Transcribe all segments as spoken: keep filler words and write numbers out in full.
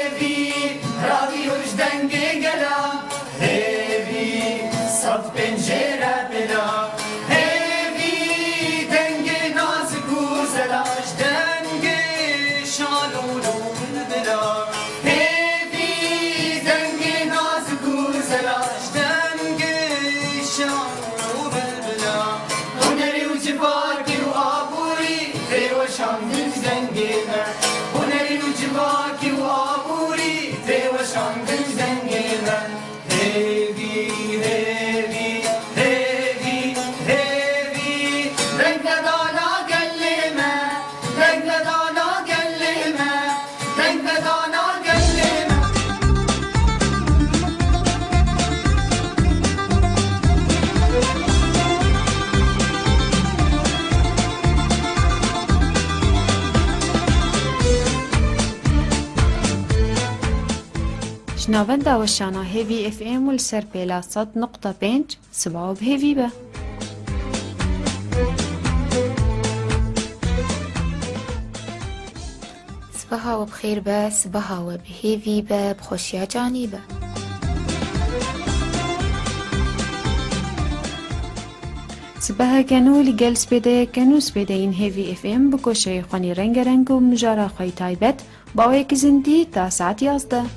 Hêvî, radyo ji dengê gela, hêvî, sed pencere bila, hêvî, dengê nazik û zela ji dengê şalo û bilbila, hêvî, dengê nazik û zela ji dengê şalo û bilbila, hunerî û civakî û aborî tê weşandin ji dengê me. Hunerî û civakî û aborî tê weşandin ji dengê me. Hêvî, hêvî, hêvî, hêvî, deng vedana gelê me, deng vedana gelê me, deng vedana gelê me. Ji navenda weşana Hêvî F M û li ser pêla sed nokta pênc, siba we bi hêvî be. Sibaha we bi xêr be, sibaha we bi hêvî be, bi xweşiya canî be. Sibeheke nû li gel spêdeyeke nû spêdeyên Hêvî F M bi goşeyê xwe nî rengereng û mijara xwe yî taybet, bi awayekî zindî ta saet yazdeh.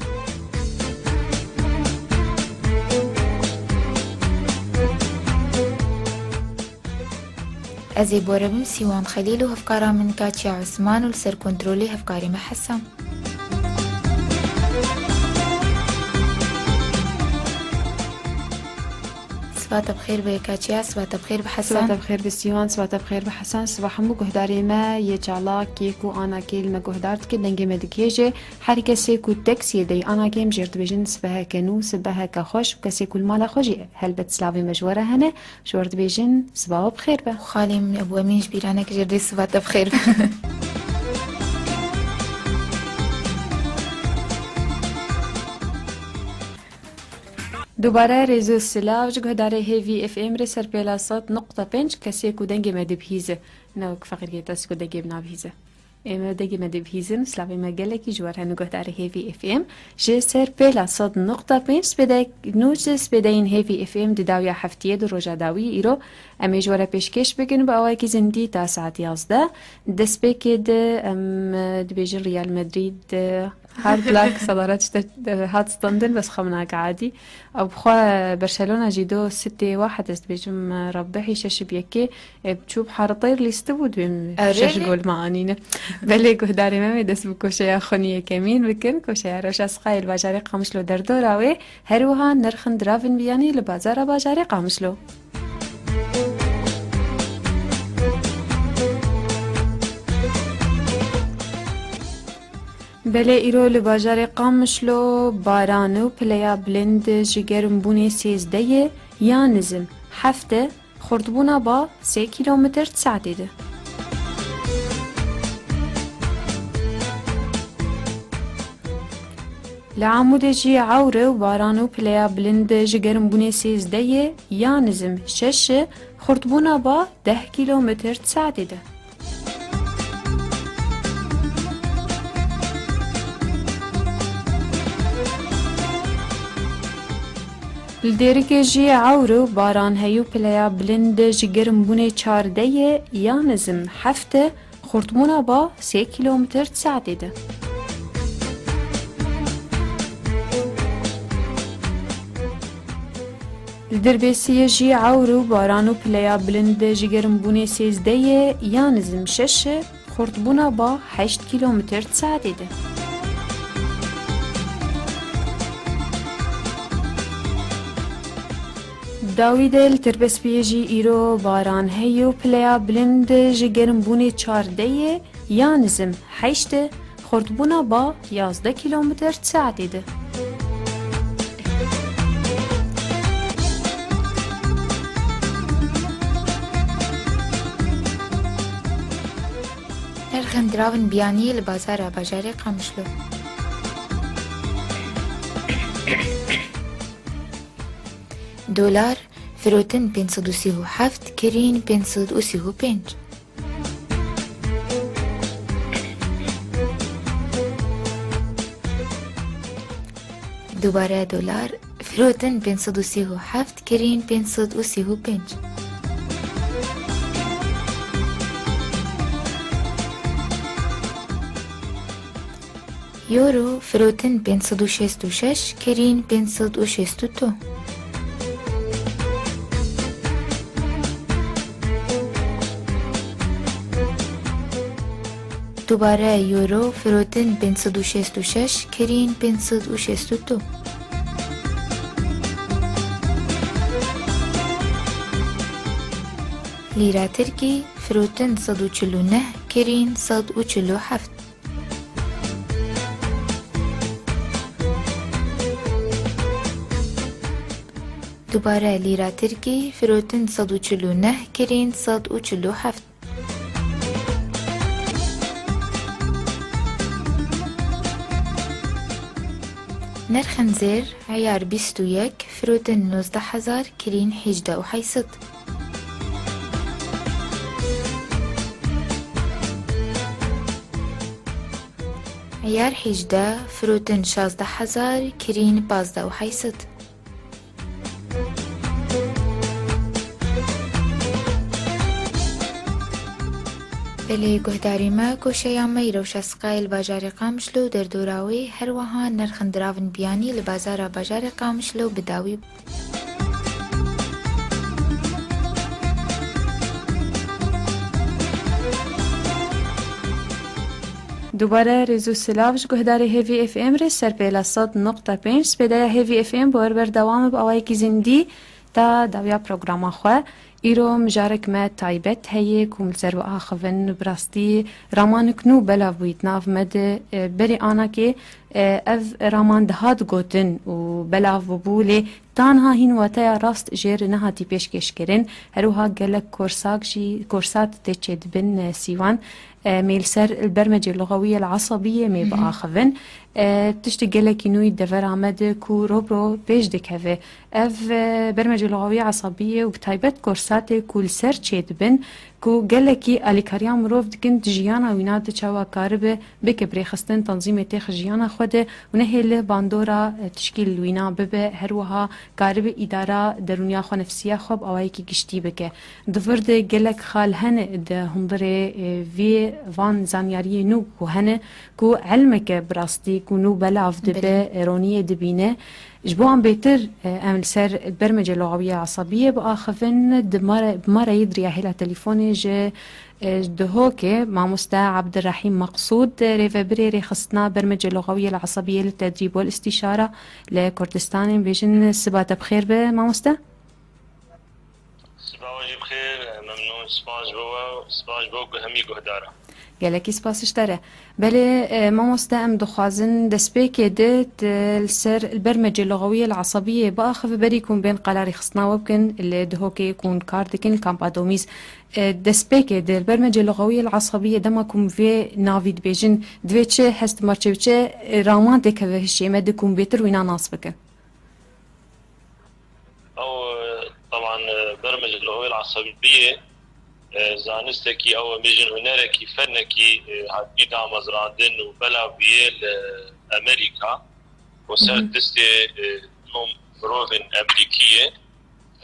Ez ê boribim Sîwan Xelîl û hevkara min Kaçya Osman û li ser kontrolê hevkarê me Hesen. Siba te bi xêr be Kaçya, siba te bi xêr be Hesen. Siba te bi xêr be Sîwan, siba te bi xêr be Hesen. Siba hemû guhdarê me yê çalak, kêk û anakê li me guhdar dikin, dengê me digihêje. Her kesê ku teksiyê dey anakê em jê re dibêjin sibeheke nû, sibeheke xweş û kesê ku li mala xwe jî helbet silavê me ji we re hene. Ji we re dibêjin, siba we bi xêr be. Xalê min Ebû Emîn ji bîra neke, jê re dê siba te bi xêr be. Dubare rêz û silav ji guhdarê Hêvî F M re ser pêla sed nokta pênc, kesê ku dengê me dibihîze. Ne wek feqîriyê te ku dengê min nabihîze. Ê me dengê me dibihîzin, silavê me gelekî ji we re hene guhdarê Hêvî F M. Ji ser pêla sed nokta pênc spêdek nû ji spêdeyên Hêvî F M di dawiya heftiyê di roja dawî îro em ê ji we re pêşkêş bikin bi awayekî zindî ta saet yazdeh. Destpêkê de em, e, dibêjin Real Madrid, e, hard luck, sedaret ji te, e, hat standin, bes xwe min nake adî. Ew bi xwe Barcelona jî do sitê wahed, ez dibêjim, e, Rebbihî şeş bi yekê. E, çû bi haritayê lîstibû dibêm Erê şeş rê. Gol me anîne. Belê guhdarê me wê dest bi koşeya xwe nî yekemîn bikin. Koşeya Rewşa Siqayê li bajarê Qamişlo derdora wê. Her wiha nirxin diravin biyanî li bazara bajarê Qamişlo. Belê îro li bajarê Qamişlo baran û pileya bilind ji germbûnê sêzdeh ye ya nizim heft e. Xurtbûna ba sê kîlometr di saetê de. Li Amûdê jî ewr e û baran û pileya bilind ji germbûnê sêzdeh ye ya nizim şeş e, xurtbûna ba deh kîlometr di saetê de. Li Dêrikê jî ewr û baran heye û pileya bilind ji germbûnê çardeh ye ya nizim heft e, xurtbûna ba sê kîlometr di saetê de. Li Dirbêsiyê jî ewr û baran û pileya bilind ji germbûnê sêzdeh ye ya nizim şeş e, xurtbûna ba heşt kîlometr di saetê de. Dawî de li Tirbespiyê jî îro baran heye û pileya bilind ji germbûnê çardeh ye ya nizim heşt e, xurtbûna ba yazdeh kîlometr di saetê de. Nirxên diravên biyanî li bazara bajarê Qamişlo. Dolar, firotin pênc sed û sî û heft, kirîn pênc sed û sî û pênc. Dubare dolar, firotin pênc sed û sî û heft kirîn pênc sed û sî û pênc. Euro, firotin pênc sed û şêst û şeş kirîn pênc sed û şêst û du. Dubare euro, firotin pênc sed û şêst û şeş kirîn pênc sed û şêst û du. Lîra tirkî, firotin sed û çil û neh kirîn sed û çil û heft. Dubare lîra tirkî, firotin sed û çil û neh kirîn sed û çil û heft. Nirxên zêr, eyar bîst û yek, firotin nozdeh hezar, kirîn hejdeh û heyşt sed. Eyar hejdeh, firotin şazdeh hezar, kirîn pazdeh û heyşt sed. Belê guhdarî me, koşeya me îro şaskayê li bajarê Qamişlo û derdora wê, her wiha nirxên diravên biyanî li bazara bajarê Qamişlo bi dawî bû. Dubare rêz û silav ji guhdarê Hêvî F M re ser pêla sed nokta pênc spêdeya Hêvî F M bi we re berdewam e bi awayekî zindî ta dawiya programa xwe. Îro mijarek me taybet heye ku em li ser biaxivin, bi rastî ramanik nû belav bûyî di nav me de, e, berî anakê, e, ev raman dihat gotin û belav bûbû, lê ta niha hîn wateya rast jê re nehatî pêşkêşkirin. Her wiha gelek korsak jî, korsat tê çêdibin, e, sîwan. E, em ê li ser bermecê luxawiyê li esabiyê em ê biaxivin. E, tiştê gelekî nû yî devera me de ku ro bi ro pêş dikeve. Ev, e, bermecê luxawiyê esabiyê û bi taybet korsatê ku li ser çêdibin, ku gelekî alîkariya mirov dikin di jiyana wîna de çawa karibe bike bi rêxistin tanzîmê têxe jiyana xwe de û nehêle bandora, e, tişkî li wîna bibe, her wiha karibe îdara derûniya xwe, nefsiya xwe bi awayekî giştî bike. Di vir de gelek xal hene di hundirê, e, vê van zanyariyê nû ku hene, ku elmeke bi rastî ku nû belav dibe, Belê. e, roniyê dibîne. Ji bo an bêtir, e, em li ser bermecê luxawiyê esabiyê biaxivin, di ma re, bi ma re yê di riya hêla telefonê ji, e, ji Duhokê, mamoste Abdurrahîm Meqsûd, e, rêvebirê rêxistina bermecê luxawiyê li esabiyê li tedrîb wel îstîşara li Kurdistanê. Bêjin siba te bi xêr be, mamoste. Siba we jî bi xêr, memnûn, spas ji bo we, spas ji bo ku hemî guhdara. Gelekî spas ji te re. Belê, e, mamoste, em dixwazin destpêkê de tu li ser, li bermecê luxawiyê li esabiyê biaxive, berî ku em bên qala rêxistina we bikin, li Duhokê ku hûn kar dikin, li Kampa Domîz. E, destpêkê de li bermecê luxawiyê li esabiyê dema ku em vê navî dibêjin, divê çi hest mar çê biçe, e, raman têkeve hişê me de ku em bêtir wîna nas bikin. Ew, e, teban, e, bermecê luxawiyê li esabiyê, e, zanistekî, ew ê bêjin hunerekî, fennekî, e, hatî damezrandin û belav bûye li Amerîka û ser Hı hı. destê, e, du mirovên Amerîkî ye.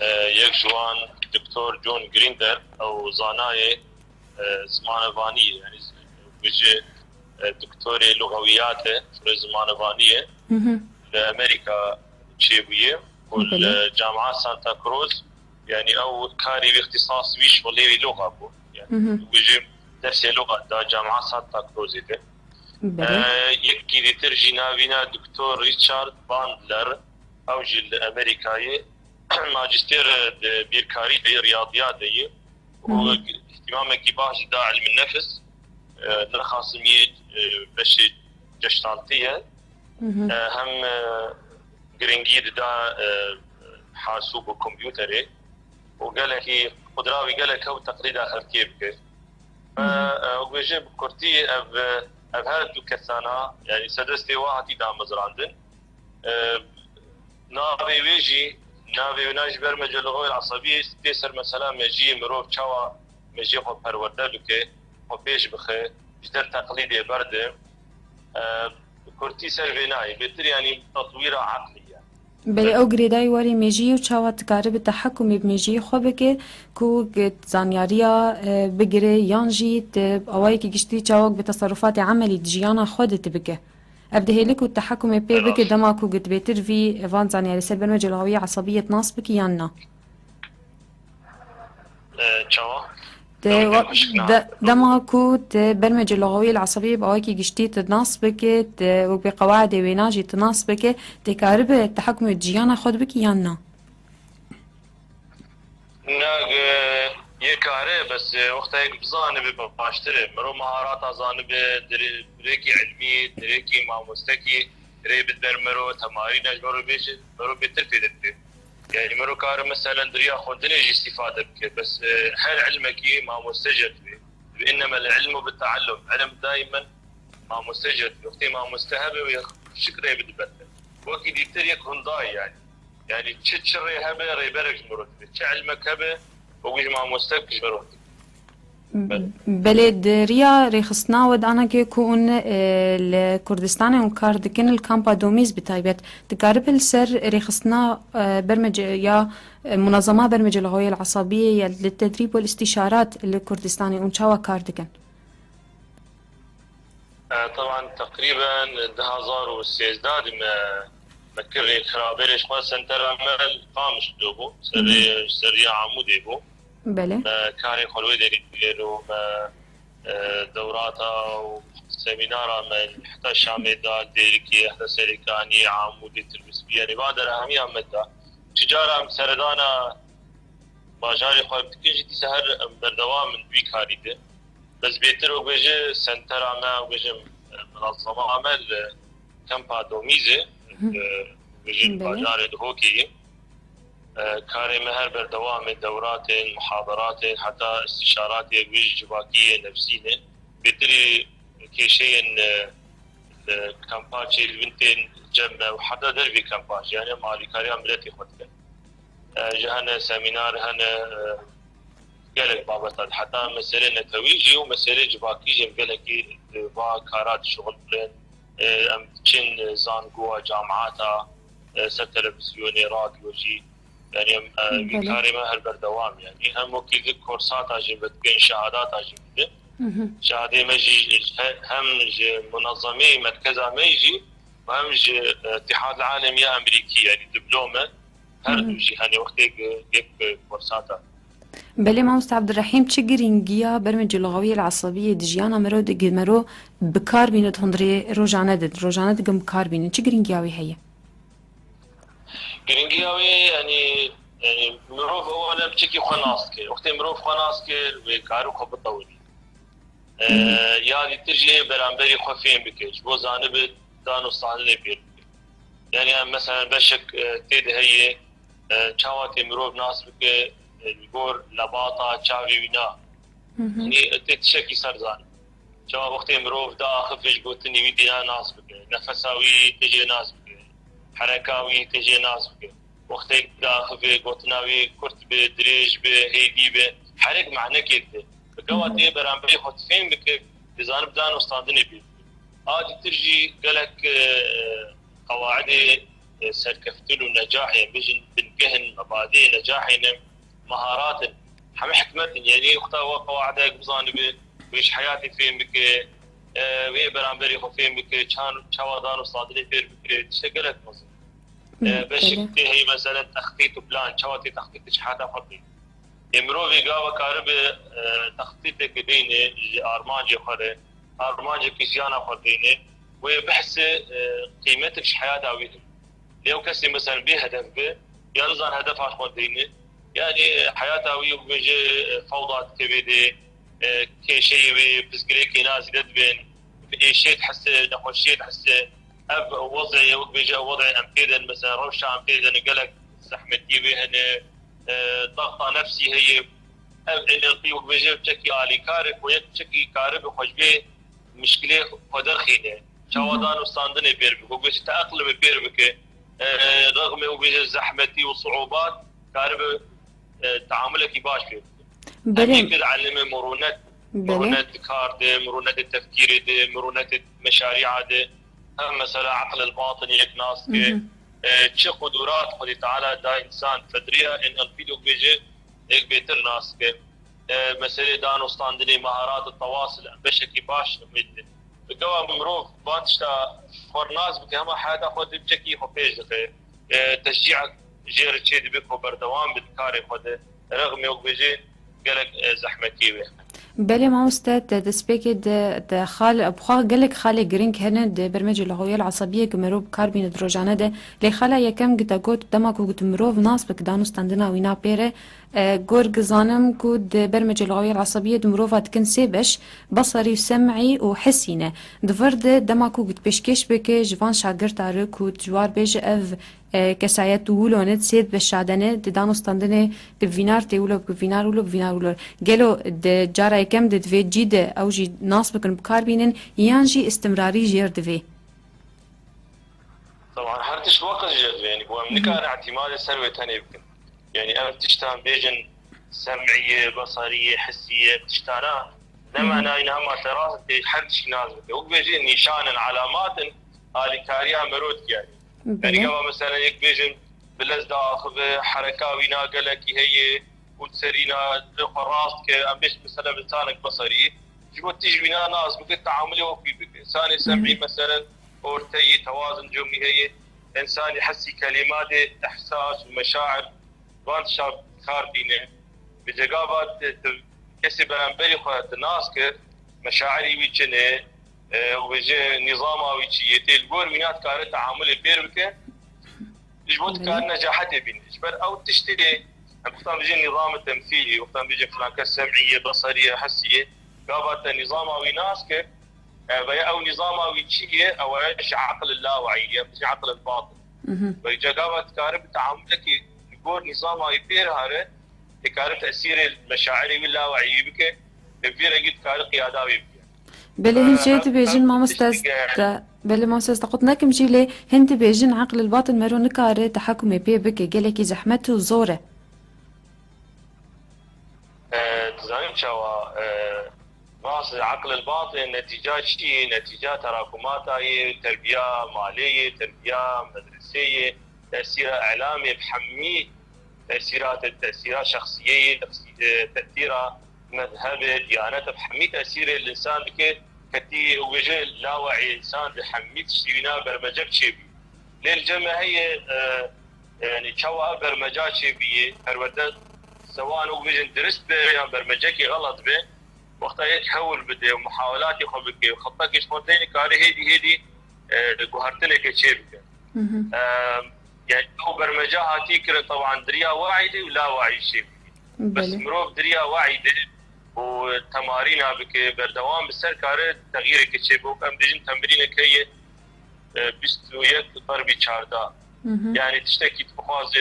E, yek ji wan Doktor John Grinder, ew zanayê, e, zimanevanî ye, yanî bêje, e, doktorê luxawiyat e, şûnê zimanevanî ye. Hı hı. Li Amerîka çêbûye û Belê. li Camia Santa Cruz, yanî ew karê wî, îxtîsas wî şolê wî loxa bû. Yanî Hı hı. wê jî dersê loxa da Camia Santa Cruzê de. Belê. E, yekî dîtir jî navî ne Doktor Richard Bandler, ew jî li Amerîkayê majîstêr di bîrkarî de, riyadiyat de ye. Hı hı. Û îhtîmamekî baş da ilmin nefs, e, nirxasimiyê, e, beşê ceştantî ye. Hı hı. E, hem, e, giringî dida, e, hasûb û kompûterê û gelekî qudra wî gelek ew teqlîda xelkê bike. Hı hı. E, e, wê jî bi kurtî ev, ev her du kesana, yanî sedestê wa hatî damezrandin. E, navê wê jî, navê wê na ji ber meceliğoyê esabiyê tê ser mesela mejiyê mirov çawa mejiyê xwe perwerde bike, xwe pêş bixe, ji der teqlîdê berde. E, Kurtî ser vê nayê. Bêtir yanî tetwîra eqlî ye. Belê ew girêdayî warê mêjiyê û çawa dikaribe tehekumê bi mêjiyê xwe bike ku zanyariya bigire yan jî di awayekî giştî çawa bi teserufatê emelî di jiyana xwe de bike. Ev dihêle ku tehekumê pê bike dema ku bêtir vî van zanyarî ser bermecê lawiyê esabiyê nas bike yan na. Çawa? Te dema ku te bermecê lixawiyê li esabiyê bi awekî giştî te nas bike, te wek bi qewaidê wêna jî te nas bike, tê karibe te hikmê ciyana xwe dibikî yan na? Na, yê kare, bes wexta yek bizanibe baştir e. Miro maharata zanibe, dirêkî ilmî, dirêkî mamostekî rê bidber miro, temarîne ji miro bêje, miro bêtir fêde dike. Yani miro kare meselen diriya xwendinê jî îstîfade bike. Bes her ilmekî mamoste jê re dibê. Dibê inneme l-ilmu bit-teallum. Ilm daimen mamoste jê re dibê. Wextê mamoste hebe wê şik rê bidibete. Wekî dîtir yek hundayî yani. Yani çi çi rê hebe rêberek ji miro dibê. Çi ilmek hebe wekî ji mamostek ji miro dibê. Belê di riya rêxistina we de anakê ku hûn li Kurdistanê hûn kar dikin li kampa Domîz bi taybet, dikaribe li ser rêxistina bermece ya munazama bermece li Hoyê li Esabiyê ya li tedrîb û îstîşarat li Kurdistanê hûn çawa kar dikin? Teban teqrîben du hazar û sêzdeh de me me kir rêkxiraberê ji xwe sentera me li Qamişlo bû, serê seriya Amûdê bû. Belê. Me karê xwe li wê derê kir û me dewrata û semînara me heta Şamê da, Dêrikê, heta Serêkaniyê, Amûdê, Tirbisbî, yanî va dera hemiya me da. Çi cara em seredana bajarê xwe dikin jî dîsa her em berdewam in vî karî de. Bes bêtir wek bêje sentera me, wek bêje minazama me li kempa Domîzê, wek bêje bajarê Dihokê ye. Karê me her berdewam e, dewratên, muhaderatên, heta îstîşaratê wê ji civakiyê nefsî ne. Bêtirî kêşeyên li kempa çêdibin tên cem me û heta dervî kempa jî, yani em alîkariya miletê xwe dikin. Ji hene semînar hene gelek babeta, heta meselê netewî jî û meselê civakî jî em gelekî va kara dişixulin. Em diçin zangowa camiata, ser televîzyonê, radyo jî. Yani em vî karê me her berdewam yani. Hem wekî di korsata jî vedikin, şehadata jî bidin. Şehadê me jî hem ji munazemeyê merkeza me jî û hem ji Îtîhad Alemî ya Amerîkî, yani diplome, her du jî hani wextê yek korsata. Belê mamoste Abdurrahîm, çi girîngiya bermecê lixawiyê li esabiyê di jiyana mero de gi mero bi kar bîne di hundirê rojane de, rojane digin bi kar bînin. Çi girîngiya wê heye? Girîngiya wê, yanî, yanî mirov ewale piçekî xwe nas dike. Wextê mirov xwe nas dike, wê kari xwe bitewirî. E, ya dîtir jî beramberî xwe fêm bike. Ji bo zanibe dan û standinê pêr bike. Yanî em, meselen, beşek, e, tê de heye, e, çawa tê mirov nas bike, e, ji gor lebata çavê wî na. Yanî tê tiştekî ser zanibe. Çawa wextê mirov diaxife ji gotinê wî dîna nas bike, nefesa wî tê jê nas bike, hereka wî tê jê nas bike. Wextê diaxife gotina wî kurt be, dirêj be, hêdî be, herek manekê dide. Bi gewa tê beramberî xwe fêm bike, dizanib dan û standinê pê bike. A dîtir jî gelek, e, qewaidê, e, serkeftin û necahê, em bêjin bingehên, mebadê necahê ne. Meharat in. Hemî hikmet in. Yanî wexta we qewaidek bizanibe, wê ji heyatê fêm bike, e, wê beramberî xwe fêm bike, çan, çawa dan û standinê fêr bike, tiştek gelek mezin. E, beşek tê heye, meselen, textît û plan, çawa tê textît ji heyata xwe bike. Ê mirovê gava karibe, e, textîteke deyne ji armancê xwe re, armanceke jiyana xwe deyne, wê bihse, e, qîmetek ji heyata wî heye. Lê ew kesê, meselen, bê hedef be, ya nizan hedefa xwe deyne, yanî, e, heyata wî, wek bêje, e, fewda dike vê dê, e, kêşeyê wê, pirsgirêkê na zîde dibên, bi êşê dihise, nexweşiyê dihise. Ev wezê, wek bêje, ev wezê em tê de, meselen, rewşa em tê de gelek zehmetî wê hene, e, daxta nefsî heye. Ev êlqî, wek bêje, çekî alîkar e, ku yek çekî karibe xwe ji vê mişkilê xwe derxîne. Çawa dan û standinê pêr bike, wek bêje, teeqlimê pêr bike. E, rexmê, wek bêje, zehmetî û siûbat, karibe, e, teamulekî baş pê bike. Belê. Em yekir elime murunet, murunet di kar de, murunet di tefkîrê de, murunet di meşarîa de. Hem mesela aql el batin yek nas ke, e, çi qudurat Xwedê Teala da însan fedriya en elfî dok bêje, yek bêtir nas ke. E, meselê danûstandinê, meharat û tewasil em beşekî baş nimêt. Bi gava mirov van tişta xwe nas bike, hema heyata xwe di cekî xwe pêş dixe. E, teşcî jê re çê dibe ku berdewam bi karê xwe de. Rexmê wek bêje gelek, e, zehmetî wê. Belê mamoste, te destpêkê de, de xal, bi xwe gelek xalê girîng hene di bermecê lixawiyê esebiyê ku mirov bi kar bîne di rojane de. Lê xala yekem gite got, dema ku got mirov nas bik danûstandina wî napêre, e, gor gizanim ku di bermecê lixawiyê esebiyê di mirova dikin sê beş, besarî û sem'î û hissî ne. Di vir de dema ku got pêşkêş bike ji van şagirta re ku ji war bêje ev e, kesayet û wilo ne, sêd beşadene, di danûstandinê di vînar tê wilo, bi vînar wilo, bi vînar wilo. Gelo di cara yekem de divê cî de ew jî nas bikin, bi kar bînin, yan jî istimrarî jêr divê? Taban her tişt weqt jêr divê, yani ku em nikarin îtimadê ser wê tenê bikin. Yani ev tiştan bêjin sem'î ye, besarî ye, hissî ye, tiştana ne manayî ne hema te rast tê her tiştî nas bike. Wek bêjin nîşan in, alamat in alîkariya merov dike yani. Belê. Gava mesela yek bêjin bi lez diaxive, hereka wîna gelekî heye û serîna xwe rast ke, em bêjin mesela bi insanek besarî, ji bo tij wîna nas bike, teamulê wek wî bike. Însanê sem'î mesela orteyî, tewazun cumî heye. Însanê hesî, kelîmatê, ihsas û meşair, van tişta kar tîne. Bi cegava tu, tu kesê beramberî xwe tu nas kir, meşairî wî çi ne, e, û ji nîzama wî çi yê, tê li gor wîna dikare teamulê pêr bike, ji bo dikare necahetê bîne. Ji ber ew tiştê, em wextan bijin nîzamê temsîlî, wextan bijin filan kes sem'î ye, besarî ye, hesî ye, gava te nîzama wî nas kir, e, veya ew nîzama wî çi ye, ew e ji aqil lawayî ye, em bijin aqil batin. Ve cegava dikare bi teamulekî li gor nîzama wî pêr here, dikare tesîrê meşairê wî lawayî bike, bi vî rengî dikare qiyada wî bike. Belê, hin Ee, jê em, dibêjin em mamoste tiştekî ez te, belê mamoste ez te qut nekim jî, lê hin dibêjin aqil batin mero nikare tehakumê pê bike, gelekî zehmet û zor e. Ee, dizanim çawa, ee, rast aqil batin netîca çi ye? Netîca terakumata ye, terbiya malê ye, terbiya medresê ye, tesîra îlamê, bi hemî tesîratê, tesîra şexsiyê ye, tesî-, e, tesîra mezhebê, diyanete, bi hemî tesîrê li însan dike, ketî û bêje lawayî însan di hemî tiştî wîna bermecek çêbî. Lê li cem me heye, e, yani çawa ev bermeca çêbîye, perwerde sewan û bêjin dirist be yan bermecekî xelet be, wexta yek hewl bide û muhawelatê xwe bike û xetekê ji xwe têne kare hêdî hêdî, e, guhertineke çêbike. Hı hı. E, yani ew bermeca hatî kirin, teban diriya wayî de û lawayî çêbîye. Bes Belê. mirov diriya wayî de û temarîna bike, berdewam bi ser kare texyîreke çêbe. Wek em bêjin temrînek heye, e, bîst û yek derbî çardeh. Hı hı. Yani tiştekî dixwaze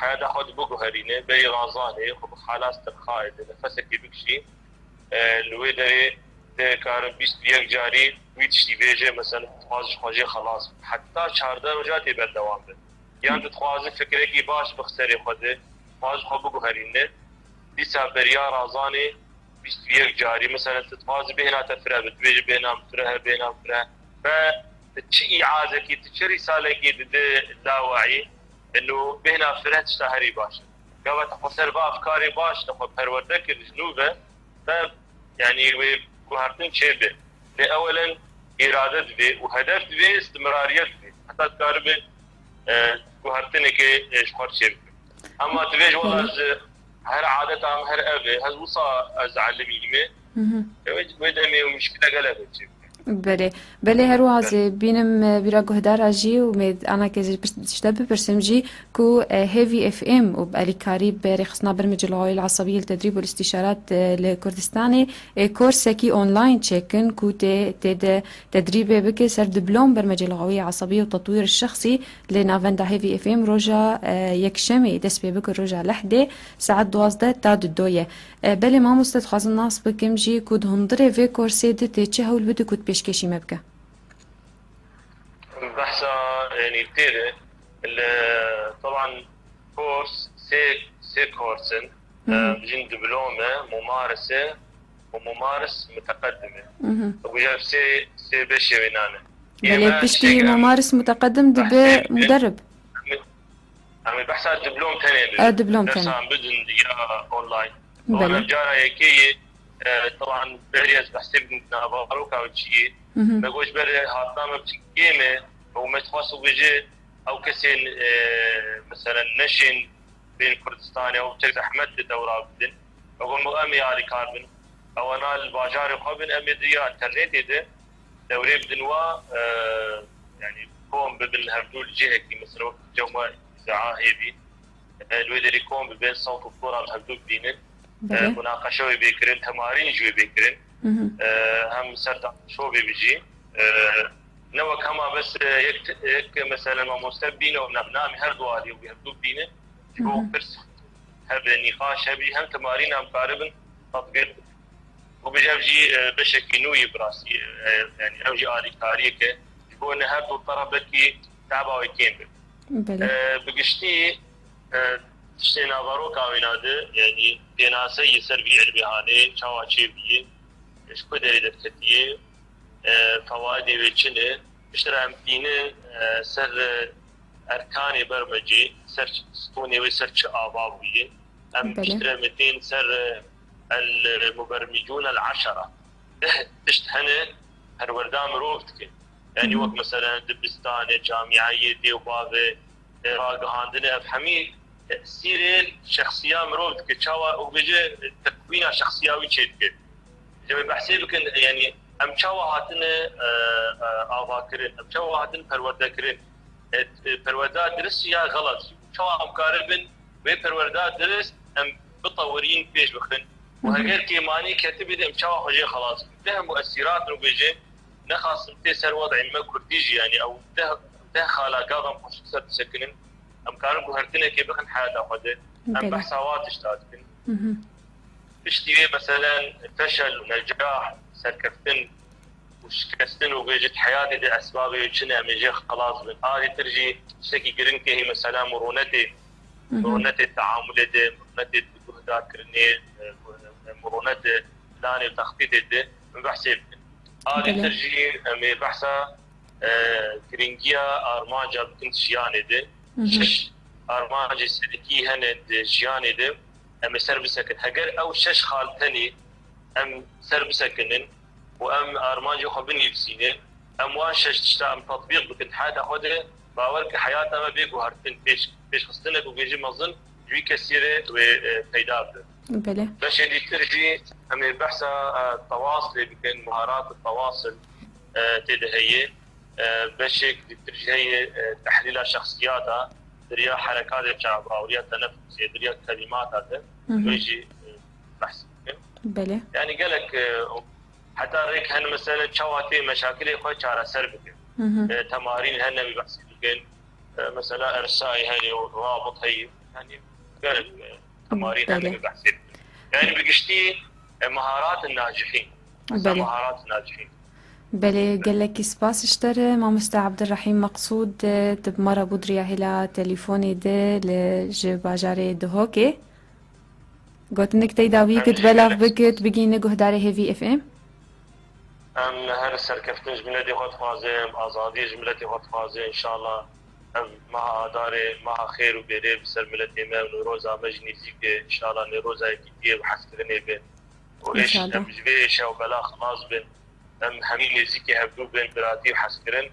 heyata xwe dibiguherîne, berî razanê, xwe bi xalas tirxayê de nefesekê bikişî. E, li wê derê tê karin bîst û yek carî wî tiştî bêje, mesela dixwaze ji xwe jê xelas be. Heta çardeh roja tê berdewam be. Yan tu dixwaze fikrekî baş bixî serê xwe de, dixwaze xwe biguherîne. Dîsa beriya razanê bîst û yek carî, mesela tu dixwazî bêhna te fireh be, tu bêjî bêhna min fireh e, bêhna min fireh e. Ve tu çi îazekî, tu çi rîsalekî dide lawayî, eno bêhna fireh tişta herî baş e. Gava te xwe ser va efkarê baş te xwe perwerde kir ji nû ve, te, yanî wê guhertin çêbe. Lê ewelen îrade divê û hedef divê, îstimrariyet divê. Heta dikaribe, e, guhertinekê, e, ji xwe re çêbibe. Ema divê ji wela Belê. ez her adeta min her ev e, ez wisa ez elimî me. Hı hı. Wê, wê demê û muşkile gelek çêbibe. Belê. Belê, her wiha ez ê bînim, e, bîra guhdara jî û me anakê ji pirs-, ji te bipirsim jî ku, e, Heavy F M û bi alîkarî bi Rêxistina Bermecê Lixawayê li Esebiyê li Tedrîb û Listîşarat, e, li Kurdistanê, e, korsekî online çêkin ku tê, tê de tedrîbê bike ser diplom Bermecê Lixawayê Esebiyê û Tetwîr Şexsî li navenda Heavy F M roja, e, Yekşemê dest pê bike roja Lehdê saet duwazdeh ta dido ye. E, belê mamoste, dixwazim nas bikim jî ku di hundirê vê korsê de tê çi hewl bide ku di pêşkêşî me bike? Behsa, yanî tê de, li, teban kors, sê, sê kors in. Hı hı. E, bijin diplome, mumarese û mumaris muteqedim e. Hı hı. Ew jî ev sê, sê beşê wê nane. Belê, piştî mumaris muteqedim dibe muderrib. Em ê behsa diplom tenê bibin. E, diplom tenê. Dersan bidin ya online. Belê. Wan cara yekê yê, e, taban berî ez behsê bikim naveroka çi yê. Mhm. Me got ji ber hatina me bi kêm e û me dixwest û bêje ew kesên, e, meselen neşên bên Kurdistanê ew çek zehmet di dewra bidin. Me got em ê alîkar bin. Ewana li bajarê xwe bin, em ê di ya internetê de dewrê bidin wa, e, yanî kom bibin hevdû li cihekî, mesela wek cem we îzaa hêvî, e, li wê derê kom bibin, sewt û sora li hevdû bibînin, e, Belê. Munaqeşe wê bê kirin, temarîn jî wê bê kirin, Mhm. e, hem ser şovê bi jî, e, ne wek hema bes, e, yek, yek mesela mamoste bîne û ne, namî her du alî û bi hevdû bînin, ji bo Mhm. pirs hebe, nîqaş hebî, hem temarîn em karibin tatbîq bikin. Û bêje ev jî, e, beşekî nû yî bi rastî, e, yanî ev jî alîkariyek e. Ji bo ne her du teref belkî teba wê kêm be. Belê. E, bi giştî, e, tiştê naveroka wîna de, yanî pênase yî ser vî ilmê hanê, çawa çêbûye, ji ku derê derketiye, e, fewaidê wê çi ne, piştre em tînin, e, ser, e, erkanê bermecê, ser ç-, stûnê wê ser çi ava bûye. Em Belê. piştre em tên ser, e, el mubermicûn el eşere. Deh tişt hene perwerda mirov dike. Yanî Hı hı. wek mesela dibistanê, camiyayê, dê û bavê, e, ragihandinê, ev hemî tesîrê şexsiya mirov dike. Çawa û bêje, e, tekwîna şexsiya wî çêdike. Ji me behsê bikin, yanî em çawa hatine, e, e, avakirin, em çawa hatin perwerdekirin, e, e, perwerda dirist ya xelat, çawa em karibin wê perwerda dirist em bitewirîn pêş bixin û Hı hı. heger kêmanî ketibî de em çawa xwe jê xelas bikin. Deh muesîrat û bêje nexasim tê ser wed'ê me kurdî jî, yanî ew deh, deh xala gav em xwe ser bisekinin, em karin guhertinekê bixin heyata xwe de. Em Belê. behsa wa tişta dikin. Hı hı. Piştî wê meselen feşel û necah, serkeftin û şikestin û bêjit heyatê de esbabê wê çi ne, em ê jê xelas bin. Alî tir jî tiştekî giring tê hê mesela mironetê, Hı hı. mironetê teamulê de, mironetê guhdarkirinê, e, mironetê planê û textîtê de em behsê bikin. Alî Belê. tir jî em ê behsa, e, giringiya armanca bikin di jiyanê de. Hı hı. Şeş armancê serekî hene di jiyanê de. Em ê ser bisekin. Heger ew şeş xal tenê em ser bisekinin û em armancê xwe binivîsînin, em wan şeş tişta em tetbîq bikin heta xwe de, bawer ke heyata me bê guhertin, pêş, pêşxistinek û bêjî mezin ji wî kesî re wê, e, peyda bibe. Belê. Beşê dîtir jî em ê behsa, e, tewasilê bikin, miharat tewasil, e, tê de heye. E, beşek dîtir jî heye, e, tehlîla şexsiyata, di riya herekatê çavawriya tenefusê, di riya kelîmata de, Hı hı. wê jî, e, behs bikin. Belê. Yanî gelek, e, heta rêk hene mesele çawa tê meşakilê xwe çareser bikin. Hı hı. E, temarîn hene wî behsê bikin. E, mesela ersayê heye, rabit heye. Yanî gelek, e, temarîn hene Belê. wî behsê bikin. Yanî bi giştî, e, meharat nacihîn. Mesela Belê. meharat nacihîn. Belê, gelekî spas ji te re, mamoste Abdurrahîm Meqsûd, tu bi me re bû di riya hêla telefonê de li, ji bajarê Duhokê. Gotinek teyda wî Em kit, jî belav gelek bikit, bigihîne guhdarê Hêvî F M. Em her serkeftin ji miletê xwe dixwazin, em azadiyê ji miletê xwe dixwazin. Înşallah ev meha Adarê, meha xêr û bêrê bi ser miletê me û Newroza me jî nêzîk e. Înşallah Newroza yekîtiyê û hezkirinê be. Û êş, Înşallah. em ji vê êşa û bela xilas bin. Em hemî nêzîkî hevdû bin, biratî û hezkirin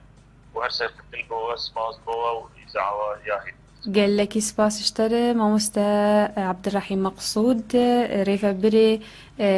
û her serkeftin bo we, spas bo we û îzawa ya hê. Gelekî spas ji te re, mamoste Abdurrahîm Meqsûd, rêvebirê, e,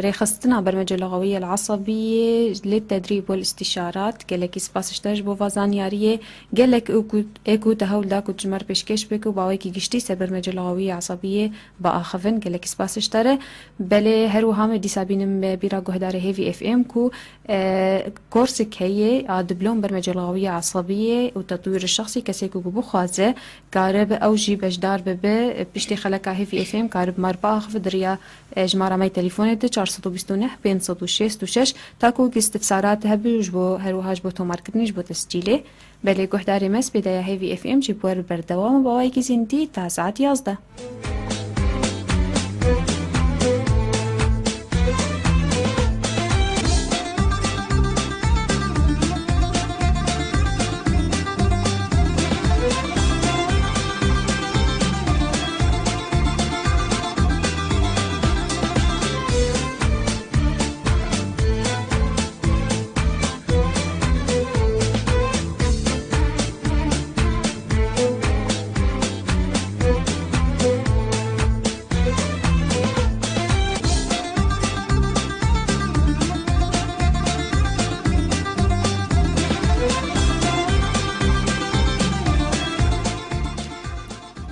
rêxistina Bermecê Lixawî yê li Esebiyê li tedrîb wal îstîşarat. Gelekî spas ji te ji bo va zanyariyê. Gelek ê ku, ê ku te hewl da ku tu ji me re pêşkêş bike û bawekî giştî ser Bermecê Lixawî yê Esebiyê biaxivin. Gelekî spas ji te re. Belê, her wiha me dîsa bînim bîra guhdarê Hêvî F M ku, e, korsek heye a diplom Bermecê Lixawî yê Esebiyê û tetwîr şexsî, kesê ku bixwaze karibe ew jî beşdar bibe, piştî xeleka Hêvî F M karibe me re biaxive di riya, e, jimara me yê telefonê de çar sed û bîst û neh pênc sed û şêst û şeş, ta ku istifsarat hebe ji bo, her wiha ji bo tomarkirinê, ji bo tescîlê. Belê guhdarê me, spêdeya Hêvî F M jî bi we re berdewam e, bi awayekî zindî ta saet yazdeh.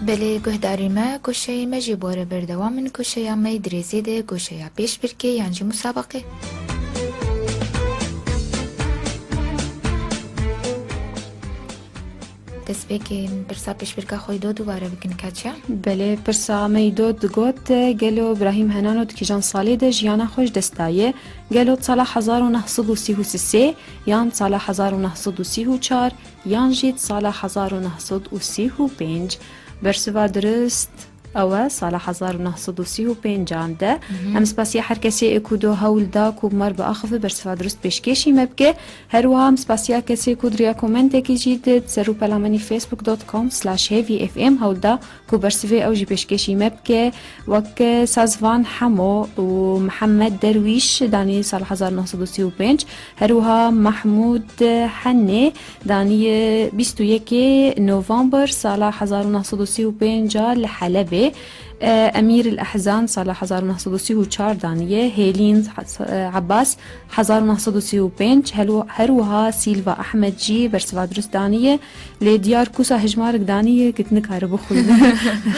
Belê guhdarê me, goşeyê me jî bi we re berdewam in. Goşeya me yê dirêzê de goşeya pêşbirkê yan jî musabaqê. Destpêkê pirsa pêşbirka xwe yê do dubare bikin, Katya. Belê, pirsa me yê do digot, gelo Brahîm Henano di kîjan salê de jiyana xwe ji dest daye? Gelo di sala hezar û neh sed û sî û sê yan di sala hezar û neh sed û sî û çar yan jî di sala hezar û neh sed û sî û pênc? Bersiva dirist ew e, sala hezar û neh sed û sî û pêncan de. Mhm. Em spasiya her kesê ê ku do hewl da ku bi me re biaxive, bersiva dirist pêşkêşî me bike. Her wiha em spasiya kesê ku di riya komentekê jî di ser û pelamenî facebook dot com slash heavy f m hewl da ku bersivê ew jî pêşkêşî me bike. Wek Sazvan Hemo û Mihemed Derwîş danî sala hezar neh sed û sî û pênc, her wiha Mahmûd Henê danî bîst û yekê November sala hezar neh sed û sî û pênc a li Helebê. E, Emîr el Ehzan sala hezar neh sed û sî û çar daniye, Hêlîn Has-, e, Abbas hezar neh sed û sî û pênc, hel-, her wiha Sîlva Ehmed jî bersiva dirust daniye. Lê diyar kusa hejmarek daniye ku tu nikare bixwîne.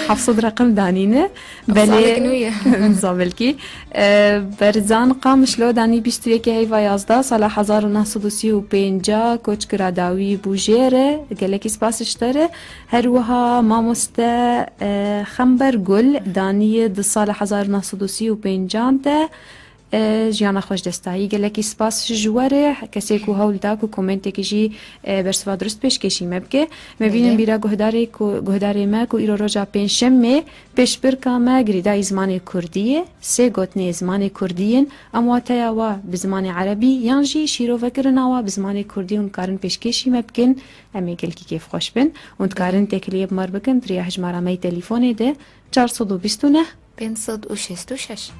Heft sed reqem danîne. Belê. Zamek nû ye. Za belkî. E, Berzan Qamişlo danî bîst û yekê heyva yazdeh sala hezar û neh sed û sî û pênc a koç kira dawî bû jê re. Gelekî spas ji te re. Her wiha mamoste, e, Xember Gul danî di sala hezar û neh sed û sî û pêncan de, e, jiyana xwe ji dest dayî. Gelekî spas ji we re, kesê ku hewl da ku komentekî jî, e, bersiva dirust pêşkêşî me bike. Me bînin bîra guhdarê ku, guhdarê me ku îro roja pêncşemê pêşbirka me girêdayî zimanê kurdî ye. Sê gotinê zimanê kurdî yên, em wateya wa bi zimanê erebî yan jî şîrovekirina wa bi zimanê kurdî hûn dikarin pêşkêşî me bikin. Em ê gelkî kêfxweş bin. Hûn dikarin têkiliyê bi me re bikin, di riya hejmara me yê telîfonê de, çar sed û bîst û neh, pênc sed û şêst û şeş.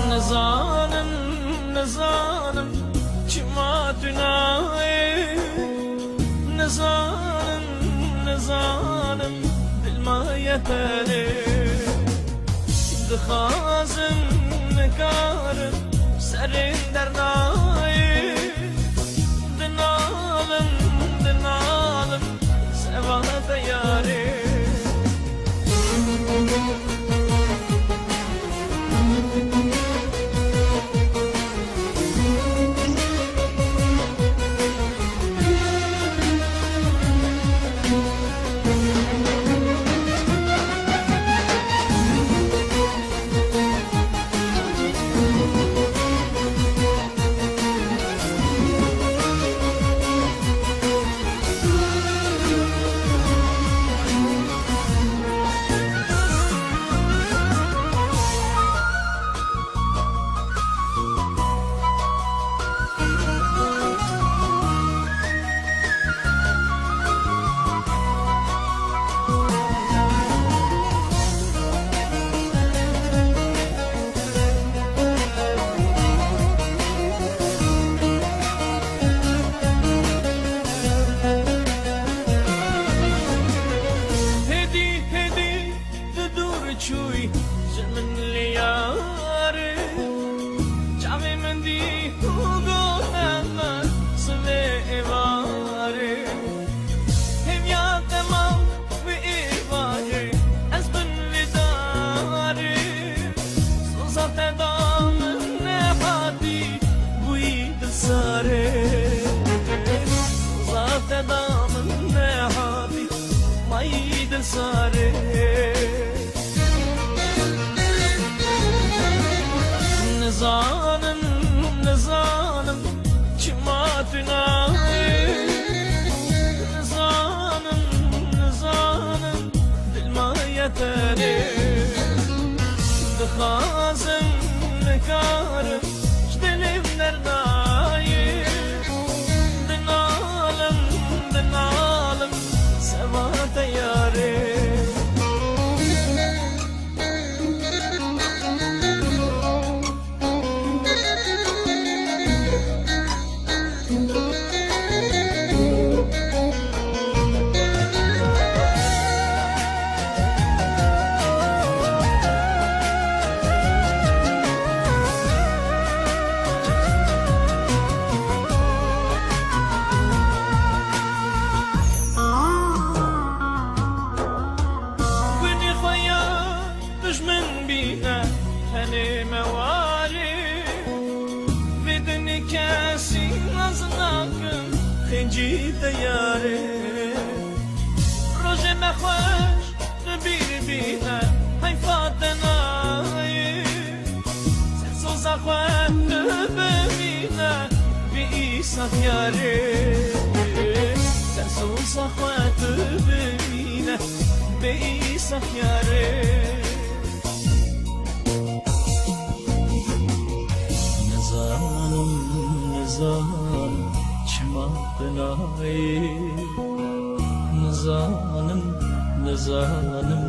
Nizanim, nizanim, çima tu nayê? Nizanim, nizanim, dil ma yeterê. Dixwazim, nikarim, serên dernayê. Dinalim, dinalim, seva te yarê. Hêdî, hêdî, tu dûr çûyî ji min lê yarê. Çavê min dî û gote me sivê êvarê. Hêviya te ma wî êvarê, ez bin vî darê. Soza te da min nehatî, bûyî dilsarê. Soza te da min nehatî, mayî dilsarê. Nizanim, nizanim, çima tu nayê? Nizanim, nizanim, dil ma yeterê. Dixwazim, nikarim, ji dilê min dernayê. Dinalim, dinalim, seva te yarê. Diyarê. Rojê me xweş tu bîr bîne, heyfa te nayê. Ser soza xwe tu bimîne, bê îsaf yarê. Ser soza xwe tu bimîne, bê îsaf yarê. Nizanim, nizanim çima tu nayê. Nizanim, nizanim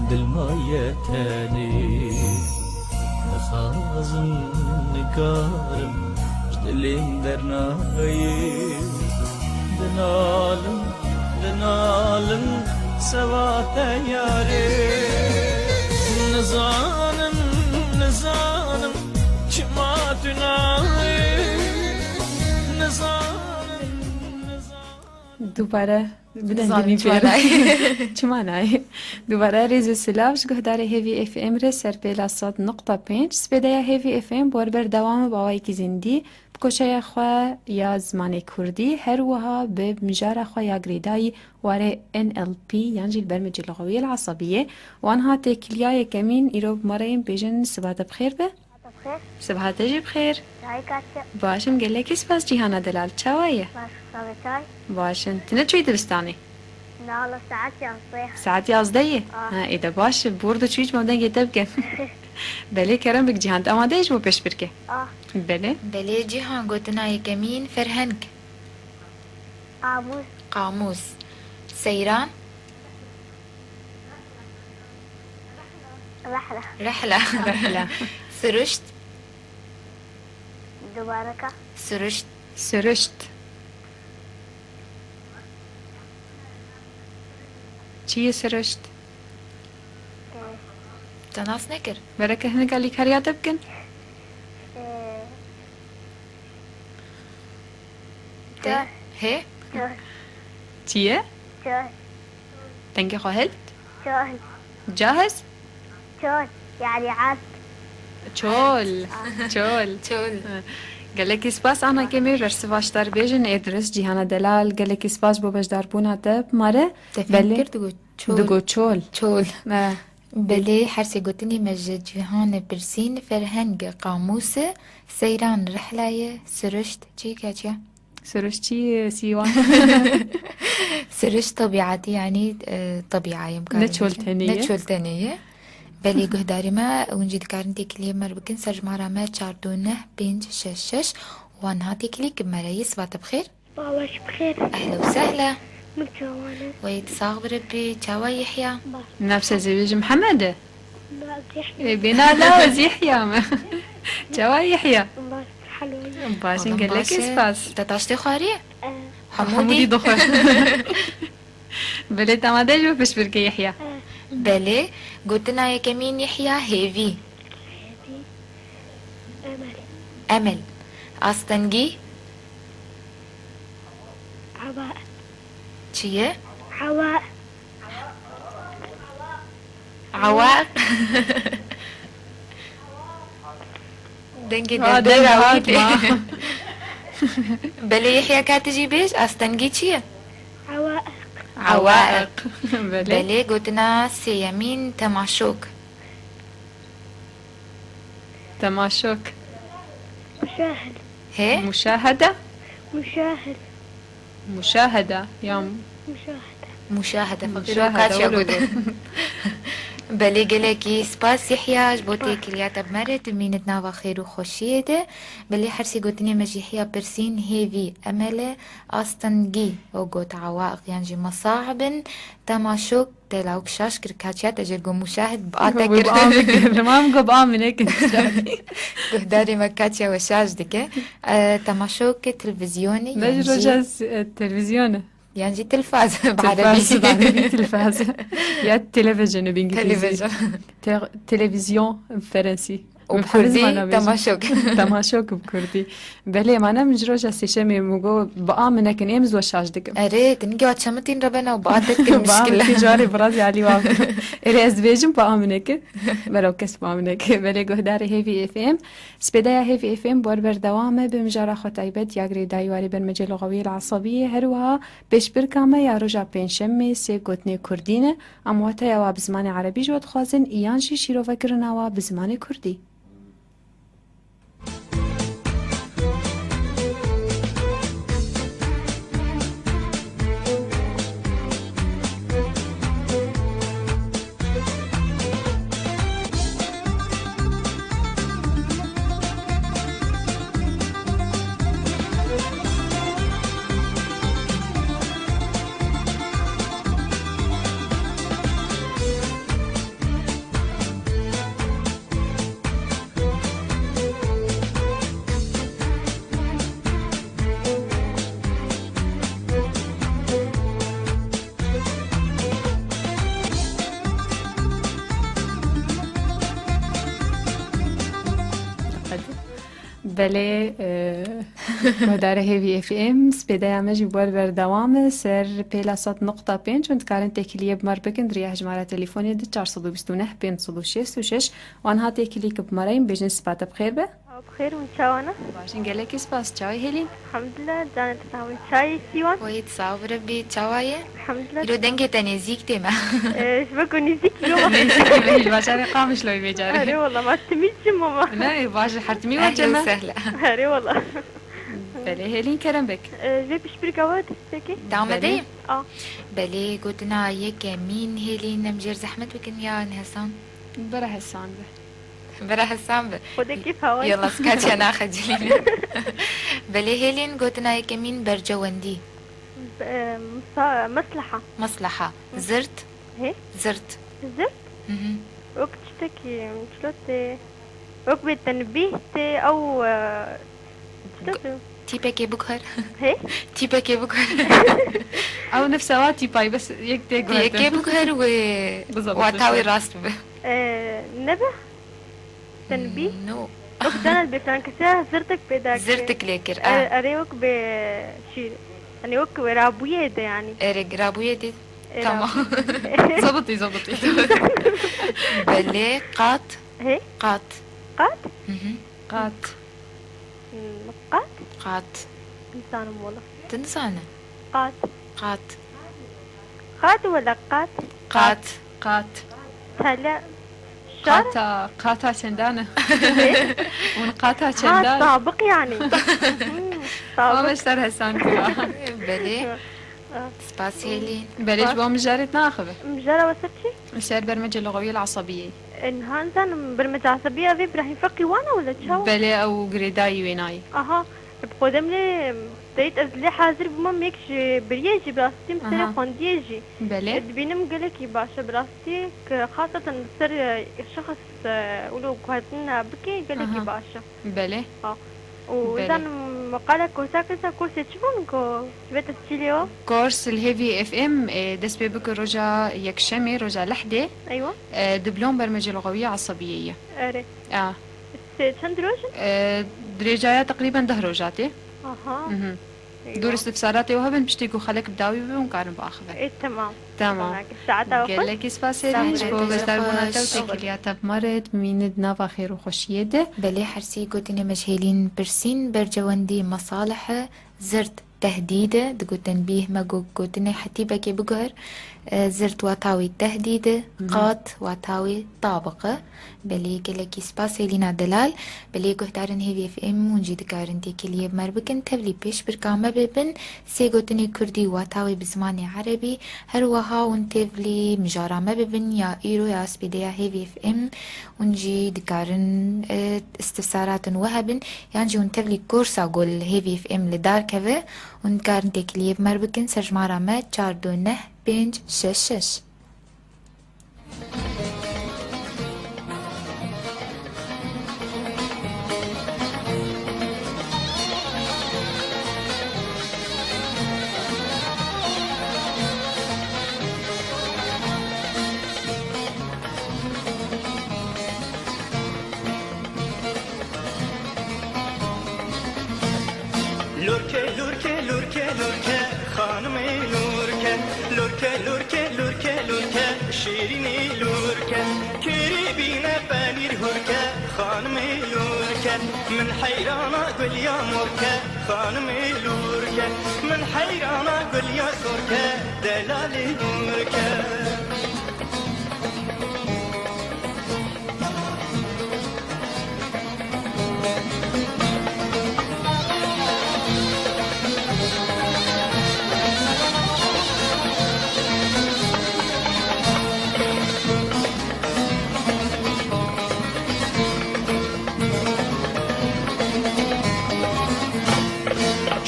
dil maye tenê. Dixwazim, nikarim, ji dilê min dernayê. Dinalim, dinalim, sewa te yarê. Nizanim, nizanim, çima tu nayê. Nizanim, nizanim. Dubare bidin Nizanim dimî çima pêr. Nayê. Çima nayê? Dubare rêz û silav ji guhdarê Hêvî F M re serpêla sed nokta pênc. Spêdeya Hêvî F M bi we re berdewam e bi awayekî zindî. Bi koşeya xwe ya zimanê kurdî, her wiha bi mijara xwe ya girêdayî warê N L P yan jî li ber mecî lixawiyê li esabiyê. Wan ha têkiliya yekemîn îro bi me re yên bêjin siba te bi xêr be. Bi xêr. Siba te jî bi xêr. Çayê katiye. Baş im, gelekî spas Cîhana Delal. Çawa ye? Baş, sağ ol, çay. Baş in. Tu ne çûyî dibistanê? Na, hala saet yazdeh. Saet yazdeh ye? Ah. Ha, ê de baş e. Bor de çûyî ji me dengê te bikin. Belê kerem bik Cîhan. Tu amade yî ji bo pêşbirkê? Ah. Belê. Belê Cîhan, gotina yekemîn ferheng. Qamûs. Qamûs. Seyran. Rehla. Rehla. Rehla. Siruşt. Dubare ke. Siruşt. Siruşt. Çi ye siruşt? Te nas nekir? Bereke hinek alîkariya te bikin. Ee, Te? Çöl. Hê? Çöl. Çi ye? Çöl. Dengê xwe hilt? Çöl. Cahiz? Çöl. Yani ard. Çol. Çol. Çol. Gelekî spas ana kemê bersiva ji te re bêjin ê dirist Cîhana Delal. Gelekî spas ji bo beşdarbûna te bi me re. Te fêm Belê. Kir digot çol. Digot çol. Çol. Me. Belê, her sê gotinê me ji Cîhanê pirsîn, ferheng, qamûs, seyran, rihla ye, siruşt, çi ye keçiya? Siruşt çi ye, Sîwan? Siruşt tebîatî, yanî, e, tebîa ye, Ne çol tenê ye. Ne çol tenê ye. Belê, guhdarî me, hûn jî dikarin têkiliyê me re bikin, ser jimara me çar du neh pênc şeş şeş, wan ha têkilî ki me re yê, siba te bi xêr. Babaş bi xêr. Ehla û sehla. Min çawa ne? Wey, tu sax bi Rebbî. Çawa Yehya? Baş. Navse zêwê ji Mihemed e? Na, Yehya. Ê, bêna law ez Yehya me. Çawa Yehya? Baş, helwa. Baş in, Adam gelekî baş e. Spas. Te taştê xwariye? E. Hemûdî. Hemûdî dixwe. Belê, te amade ji bo piştbirkê Yehya? E. Belê, gotina yekemîn Yehya, hêvî. Hêvî. Emel. Emel. Astengî. Ewa. Çi ye? Ewa. Ewa. Dengê Aa, derdora deng wî hat tê. Ma. Belê Yehya, ka tu jî bêj, astengî çi ye? Ewa. Ewa. Ewa. Belê. Belê, gotina sêyemîn temaşok. Temaşok. Muşahid. He? Muşahede? Muşahid. Muşahede. Ya Muşahide. Muşahede. Feqîro Muşahede, kaç ya wilo got? Got. Belê, gelekî spas Yehya ji bo têkiliya te bi me re, tu mînit nava xêr û xweşiyê de. Belê, her sê gotinê me ji Yehya pirsîn, hêvî, emele, astengî, o got, awaq, yan jî mesahibin, temaşok, Te lawik şaş kir, kaçiya te jê got muşahid bi a te kir. Bi a min kir. Mam got bi a min nekin. Guhdarê me kaçiya we şaş dike. E, temaşok televîzyonê, ne yan jî roja, e, televîzyonê. Yan jî tilfaz bi erebî. Tilfaz, bi erebî tilfaz. Ya televîzyonê bi îngilîzî. Televîzyon. Te-, televîzyon bi ferensî. û bi kurdî temaşok. Temaşok bi kurdî. Belê, mane min ji roja sêşemê min got, bi a min nekin, êm zor şaş dikim. Erê, din ge çemitîn re bena û bi a te dikin. Bi a min mişkile. Tî ji warê bi razî alî wa. Erê, ez dibêjim bi a min nekin. Belo kes bi a min nekin. Belê, guhdarê Hêvî F M. Spêdeya Hêvî F M bi wer berdewam e, bi mijara xwe taybet ya girêdayî warê bermecê luxawiyê li esabiyê, her wiha pêşbirka me ya roja pêncşemê sê gotinê kurdî ne. Em wateya wa bi zimanê erebî ji we dixwazin, yan jî şîrovekirina wa bi zimanê kurdî. Belê, e, guhdarê Hêvî F M, spêdeya me jî bi wer berdewam e, ser pêla sed nokta pênc, hûn dikarin têkiliyê bi me re bikin, di riya hejmara telefonê di çar sed û bîst û neh pênc sed û şêst û şeş, wan ha têkilî ki bi me re yên, bêjin spa te bi xêr be. Ew bi xêr hûn çawa ne? Baş in, gelekî spas. Çawa yî Hêlîn? Elhamdulillah, canê te sax be. Çawa yî Sîwan? Wê sağ ol Rebbî, çawa ye? Elhamdulillah. Îro dengê te nêzîk tê me. Ee, ji bo ku nêzîk îro me. Nêzîk tê me, ji bajarê Qamişloyê vê carê. Erê wala, ma timî çi mama? Ne, baş, her timî we çi me? Ehlen sehlen. Erê wala. Belê, Hêlîn kerem bik. Ee, ji vê piştbirka we tiştekî? Te amadeyî? Belê. A. Belê, gotina yekemîn Hêlîn, em jêr zehmet bikin ya nehesan. Bira hesan be. Bira hesan be. Xwedê kêfa we. Yalla, skaçya naxecilîne. Belê Hêlîn, gotina yekemîn bercewendî. Be-, misa-, mesleha. Mesleha. Hı. Zirt. Hê? Zirt. Zirt? Hı hı. Wek tiştekî, çilo tê. Wek bê tenbîh tê, ew, e, çilo tê. Tîpekê biguher. Hê? Tîpekê biguher. Ew nefsa wa tîpayî, bes yek tê guhertin. Yekê biguher wê wata wê rast bibe. E, nebe? Tenbîh? No. Wek dana bê filan kesê zirtik pêda kir. Zirtik lê kir, e, ah. Erê wek bê şîr. Yanî wek rabûyê de yanî. Erê rabûyê de. E, tamam. Rabûyê. Zabitî, zabitî. Belê, qat. Hê? Qat. Qat? Hı hı. Qat. Hmm, qat? Qat. Nizanim wala. Tu nizane? Qat. Qat. Qat wala qat? Qat. Qat. Tele. Şar? Qata, qata çendan e. Hûn qata çendan. Ha, sabiq yani. Hmm, sabiq. Ama ser hesan kira. Belê. Ha. Spas Hêlîn. Belê, ji bo mijarê te naxive. Mijara we ser çi? Ser bermecê luxawiyê li esabiyê. E, niha nizanim, bermecê esabiyê ev ê Îbrahîm Feqî wan e wala çawa? Belê, ew girêdayî wênayî. Aha, bi xwe dem lê deyt ez lê hazir bûme, yek ji biriyê jî bi rastî min serê xwendiyê jî. Belê. E, dibînim gelekî baş e bi rastî, ki xaseten li ser, e, şexs, e, wilo guhertin, e, bike gelekî baş e. Belê. Ha. Û zanim qala kursa, kursa kursê çi bûn ku ji vê tescîlê we? Kurs li Hêvî F M, e, dest pê bike roja yekşemê, roja lehdê. Eywa. E, diplom bermecê luxawiyê esabiyê ye. Erê. A. Sê çend roj in? E, dirêjaya teqrîben deh roja tê. Aha. Mhm. Eywa. Dûr istîfsaratê we hebin, piştî ku xelek bi dawî bibe, hûn karin biaxivin. Ê, temam. Tamam. Saeta we xweş. Gelekî spas Hêlîn ji bo beşdarbûna te û têkiliya te bi me re, dibimînin di nava xêr û xweşiyê de. Belê, her sê gotinê me ji Hêlîn pirsîn, bercewendî mesalihe, zirt tehdîd e, digotin bîh me got, gotinê hetîbekê biguher, e, zirt wata wî tehdîd e, qat wata wî tabiq e. Belê, gelekî spas Hêlîna delal. Belê, guhdarên Hêvî F M hûn jî dikarin têkiliyê bi me re bikin. Tevlî pêşbirka me bibin. Sê gotinê kurdî wata wê bi zimanê erebî. Her wiha hûn tevlî mijara me bibin ya îro ya spêdeya Hêvî F M. Hûn jî dikarin, e, istifsaratin we hebin. Yan jî hûn tevlî kursa ku li Hêvî F M li dar keve. Hûn dikarin têkiliyê bi me re bikin. Serjimara me çar du neh pênc şeş şeş. Min heyrana gulya morke, xanimê lûrke. Min heyrana gulya sorke, delalê nûrke.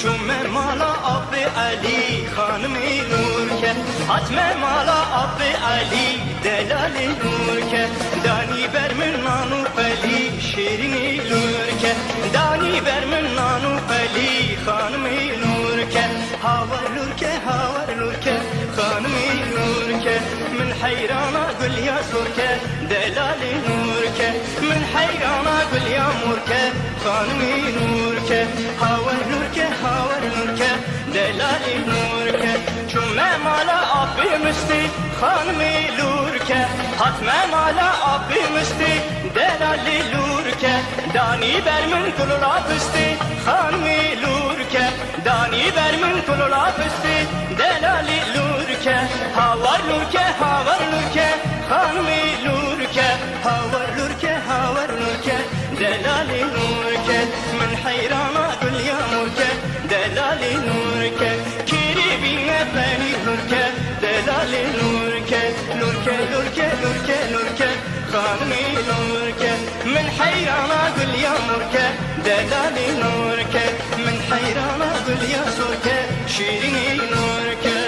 Çûme mala Apê Elî, xanimê Nûrke. Hatme mala Apê Elî, delalê Nûrke. Danî ber min nan û qelî, şêrînê Nûrke. Danî ber min nan û qelî, xanimê Nûrke. Hawer lûrke, hawer lûrke, xanimê lûrke. Min heyrana gulya sorke, delalê nûrke. Min heyrana gulya morke, xanimê nûrke. Hawer lûrke, hawer lûrke, delalê nûrke. Çûme mala apê mistê, xanimê lûrke. Hatme mala apê mistê, delalê lûrke. Danî ber min kulula pistê, xanimê lûrke. Danî ber min kulula pistê, delalê lûrke. Hawer lûrke, hawer lûrke, xanimê lûrke. Hawer lûrke, hawer lûrke, delalê nûrke. Min heyrana gulya morke, delalê nûrke. Kêrê bîne penî lûrke, delalê nûrke. Lûrke, lûrke, lûrke, lûrke. Xanimê nûrke, min heyrana gulya morke, delalê nûrke, min heyrana gulya sorke, şîrînê nûrke.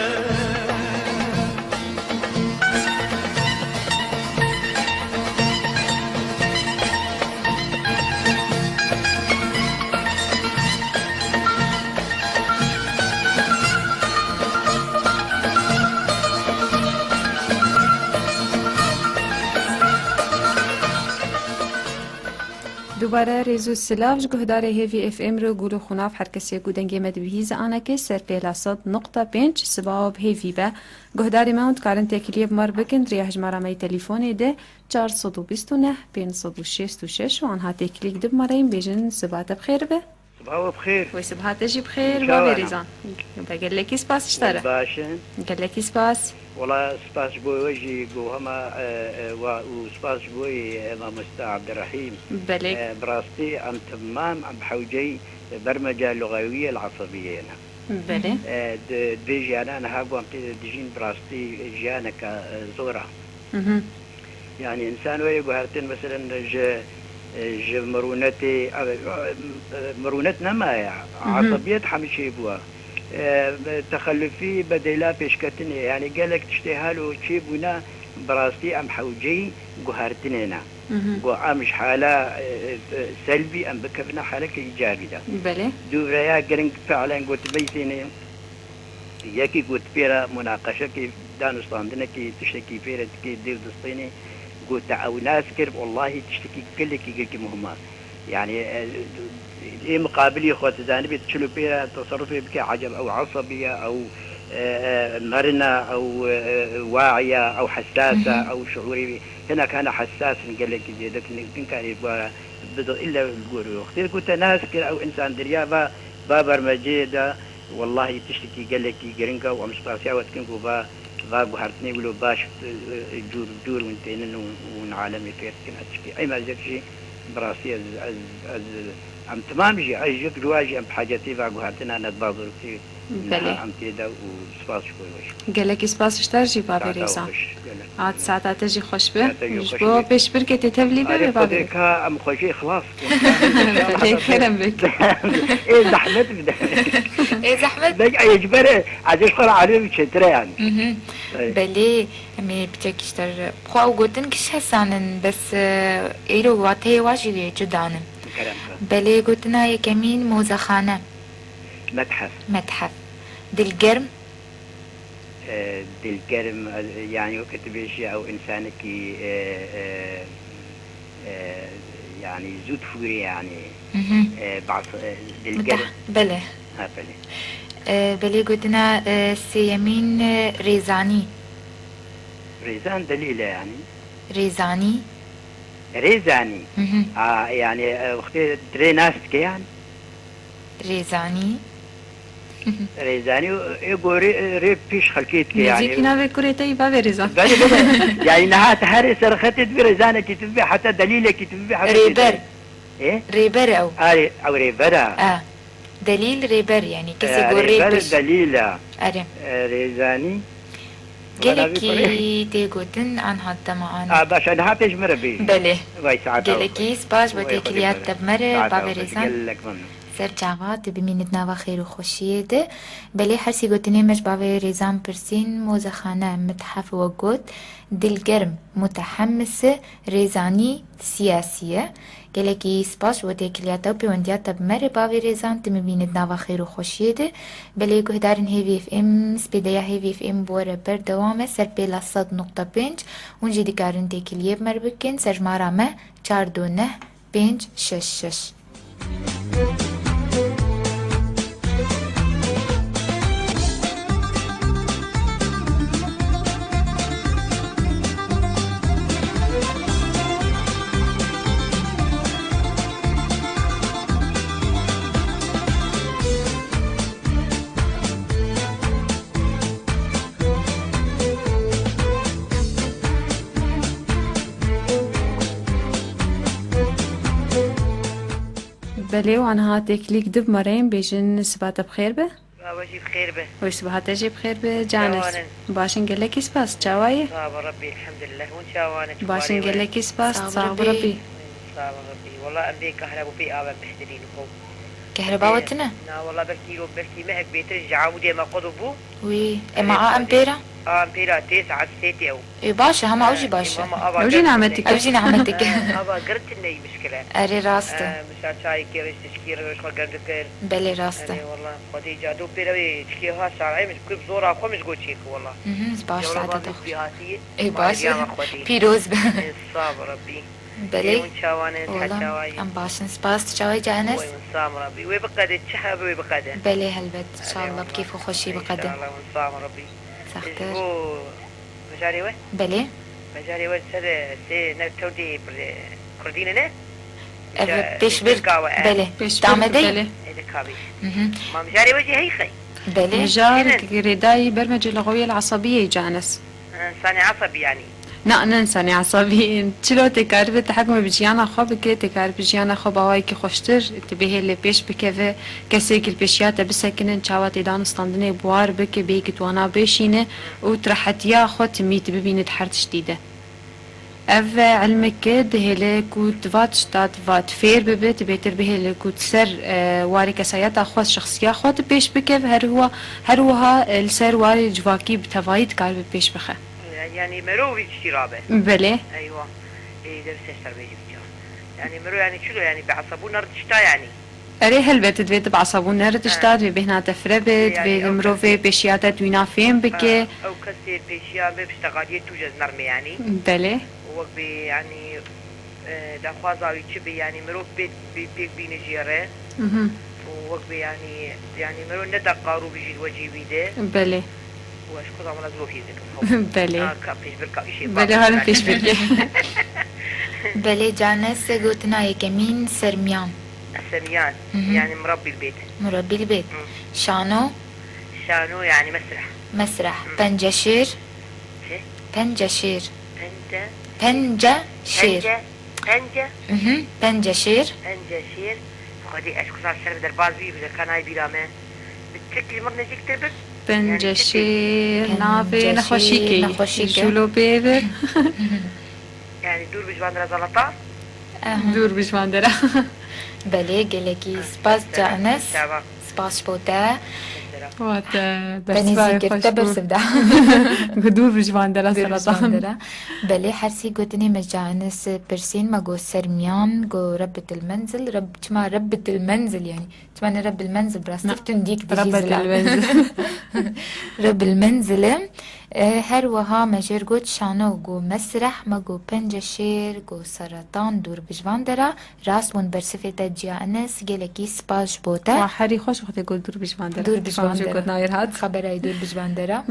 Dubare rêz û silav ji guhdarê Hêvî F M re, gul û xunav her kesê ku dengê me dibihîze aneke ser pêla sed nuqta pênc siba we bi hêvî be. Guhdarê me hûn dikarin têkiliyê bi me re bikin di riya hejmara me yê telîfonê de çar sed û bîst û neh pênc sed û şêst û şeş û anha têkiliyek di bi me re yên bêjin siba te bi xêr be. Siba we bi xêr. Wê siba te jî bi xêr, bavê Rêzan. Be gelekî spas ji te re. Baş e. Gelekî spas. Wela spas ji bo we jî, ku hema, e, e, wa û spas ji bo, e, mamoste Abdurrahîm. Belê. E, bi rastî em temam em bi hewceyî bermeca luxewiyê li esebiyê ne. Belê. E, di, di jiyana niha ku em tê de dijîn bi rastî jiyaneke, e, zor e. Mhm. Yani însan were guhertin, meselen ji, ji mirûnetê, e, e, mirûnet nemaye, Mhm. Esebiyet hemî çêbûye. E, texelufî, bedela pêşketinê, yani gelek tiştê halo çêbûne, bi rastî em hewceyî guhertinê ne. Mhm. Ku em ji hala, e, e, selbî em bikevine haleke îcabî de. Belê. Dûvreya giring fiilen gotibeyî têne. Yekî ku tu pê re munaqeşekê, danûstandinekê, tiştekî pê re dikê, dê distênê, ku te ew nas kir, wellahî tiştekî gelekî, gelekî muhim e. Yani, e, ê miqabilî xwe tu zanibî, tu çilo pê re teserufê bike, eceb ew esebî ye, ew, e, e, merin e, ew, e, e, waî ye, ew hessas e, Mhm. ew şuurî, hinek hene hessas in, gelekî zêde, tu nikarî bi, bide, îlle li gor wê. Wextê ku te nas kir, ew însan di riya va, va bermecê de, Wellahî tiştekî gelekî giring e û em spasiya we dikin ku va, va guhertinê wilo baş, e, e, cûr bi cûr hûn tênin û, û hûn alemê fêr dikin her tişkî. Ey me zêk jî bi rastî ez, ez, ez, em timam jî, ez yek ji wan jî em bi hacetî va guhertina ne di va zorkî Belê. niha em tê de û spas ji bo we jî. Gelekî spas ji te jî bavê Rêzan. Saeta we xweş, gelek. Hat saeta te jî xweş be. Saeta jî Ji xweş bo be. pêşbirkê tê tevlî be Erê bê bavê Xwedê Rêzan. ka em xweşê xilas. Belê, kerem bik. Ê zehmet bide. Ê zehmet. Bek ê ji ber ez ji xwe re alî çêtir e yani. Mhm. Ey. Belê, em ê piçekî ji te re. Xwe ew gotin giş hesan in, bes, e, îro wateyê wa jî lê cuda ne. Kerem ke. Belê, gotina yekemîn mozexane. Methef. Methef. Dilgerm. E, dilgerm, e, yani weke tu bêjî ew însanekî, e, e, e, yani zû difûrê yani, Mhm. e, bas, e, dilgerm. Mutah-, belê. Ha, belê. E, belê gotina, e, sêyemîn, e, rêzanî. Rêzan delîl e yani. Rêzanî. Rêzanî. Mhm. A, yani, e, wextê dirê nas dike yan? Rêzanî. Rêzanî, e, go rê, rê pêş xelkê dike yani. Nêzîkî navê kurê te yî bavê Rêzan. Belê, belê. Yani niha te herê serxetê dibî Rêzanekî tu bibî, heta delîlekî tu bibî, heta Rêber. Tê. E? Rêber ew. Arê, ew rêber e. E. Delîl rêber, yani kesê E, go rê rêber pêş. Delîl e. Erê. E, Rêzanî. Gelekî tê gotin, an hat dema an. A, baş e, niha pêş min re bê. Belê. Vay saeta. Gelekî spas bo têkiliya te bi me re, bavê Rêzan. Gelek memnun. Ser çava tu bimînit nava xêr û xweşiyê de. Belê, her sî gotinê me ji bavê Rêzan pirsîn, mozexane, mitehef we got, dilgerm, mutehemmis e, Rêzanî, siyasî ye. Gelekî spas ji bo têkiliya te û pêwendiya te bi me re, bavê Rêzan, tu min bînit nava xêr û xweşiyê de. Belê guhdarên Hêvî F M, spêdeya Hêvî F M bi we re berdewam e, ser pêla sed nokta pênc, hûn jî dikarin têkiliyê bi me re bikin, ser jimara me çar du neh pênc şeş şeş. Belê, wan ha têkilîk du bi me re yên, bêjin siba te bi xêr be. Siba we jî bi xêr be. Wê siba te jî bi xêr be, Canes. Çawan in? Baş in, gelekî spas. Çawa ye? Sax be Rebbî, elhamdulillah. Hûn çawan in? Baş in, gelekî spas. Sax be Rebbî. Sax be Rebbî. Wela em bê kahre bû, bê av em behdilîn xwe. Kahreba we tune? Na, wela belkî îro, belkî mehek bêtir ji Amûdê me qut bû. Wî, ema a em pêra? A em pêra tê, saet sê tê ew. Ê, baş e, hema ew jî baş e. Ew jî nehmetik e. Ew jî nehmetik e. Ava girt neyî mişkile. Erê, rast e. Mişa çayekê rêş tişkî rêş xwe germ dikir. Belê, rast e. Erê, wela, Xwedê cadû pêra wê çikê ha şarayê min, kur zora xwe min ji go çêk, wela. Mhm, baş saete de xwe. Ê, baş e. Pîroz be. Ê, sax be Rebbî. Belê. Ê, hûn çawan in, çawa ye? Em baş in, spas. Tu çawa yî, Canes? Wê min sam Rabî. Wê biqede, çi hebe wê biqede. Belê, helbet. Erê, înşallah, bi kêf û xweşî biqede. Înşallah, hûn sam Rabî. Saxtir. Ji bo bajarê we? Belê. Bajarê we ser, e, sê ne tewdê bir, e, Kurdî ne? Ev pêşbirka we, e. Belê. Pêşbirk, belê. Ê, li Kabê. Mhm. Ma mijarê we jî heyî xey? Belê. Mijar girêdayî bermecê lixoyê li esabiyê Canes. Însanê esabî yanî? Na, ne însanê esabî. Çilo tê karibe ti hekmê bi jiyana xwe bike, tê karibe jiyana xwe bi awayekî xweştir, ti bihêle pêş bikeve, kesêkî li pêşiya te bisekinin, çawa tê danûstandinê bi war bike, bêyekî tu wana bêşîne û ti rehetiya xwe timî ti bibîne di her tiştî de. Ev dihêle ku di va tişta, di va tu fêr bibe, tu bêtir bihêle ku tu ser, e, warê kesayeta xwe, şexsiya xwe tu pêş bikeve, her wiha, her wiha, e, li ser warê civakî bi tevayî dikaribe pêş bixe. Yanî mero vî tiştî rabe? Belê. Eywa. Ê, derse şer bêjî bica. Yanî mero yanî çilo yanî bi esabû ner tişta yanî. Erê, helbet, divê tu bi esabûn nere tişta, divê bêhna te fire be, divê mirovê pêşiya te tu wîna fêm bike. Ew kesê pêşiya me pişteqaliyê tu jê ez nermê, yanî. Belê. Wek bê, yanî, e, daxwaza wî çi be, yanî, mirov pê, pê, pêk bîne jê re. Mhm. Û wek bê, yanî, yanî, mirov ne deqarû bijî wecî wî de. Belê. Û ez xwezam wela zilofî dikim. Belê. Ka, ka pêşbirka îşê. Belê, halim pêşbirkê. Belê, Canes, gotina yekemîn, sermiyan. Sermiyan, mhm, yanî murabbî bêt. Murabbî bêt. Hı. Şano? Şano, yanî mesreh. Mesreh. Hı. Penceşêr? Çi? Penceşêr. Pence? Penceşêr. Pence? Pence? Mhm, penceşêr. Penceşêr. Xwedê ez xwezam ser bi derbaz bî, bi kanayê bîra me. Bi tirkî mir nêzîktir bin. Penceşêr, navê nexweşîkê ye. Nexweşîk e. Jûlo pê ve. Yanî dûr bi ji van dera zalata. Aha. Dûr bi ji van dera. Belê, gelekî spas, Canes. Spas ji bo te. Wate, te nêzîkir, te bersiv da. Dûr bi ji van dera seratan. Belê, her sî gotinê me Canes pirsîn, me got sermiyan, got Rebbetil menzil, Reb-, çima Rebbetil menzil yanî? Çima ne Rebbil menzil, bi rastî tundîk dijî zilam. Rebbil menzil. Rebbil menzil. E, her wiha me jêr got şano, got mesreh, me got penceşêr, got seratan, dûr bi ji van dera. Rast bûn bersivê te Ciya Enes, gelekî spas ji bo te. Wa herî xweş wextê got dûr bi ji van dera. Dûr bi ji van dera. Xeberayê dûr bi ji van dera.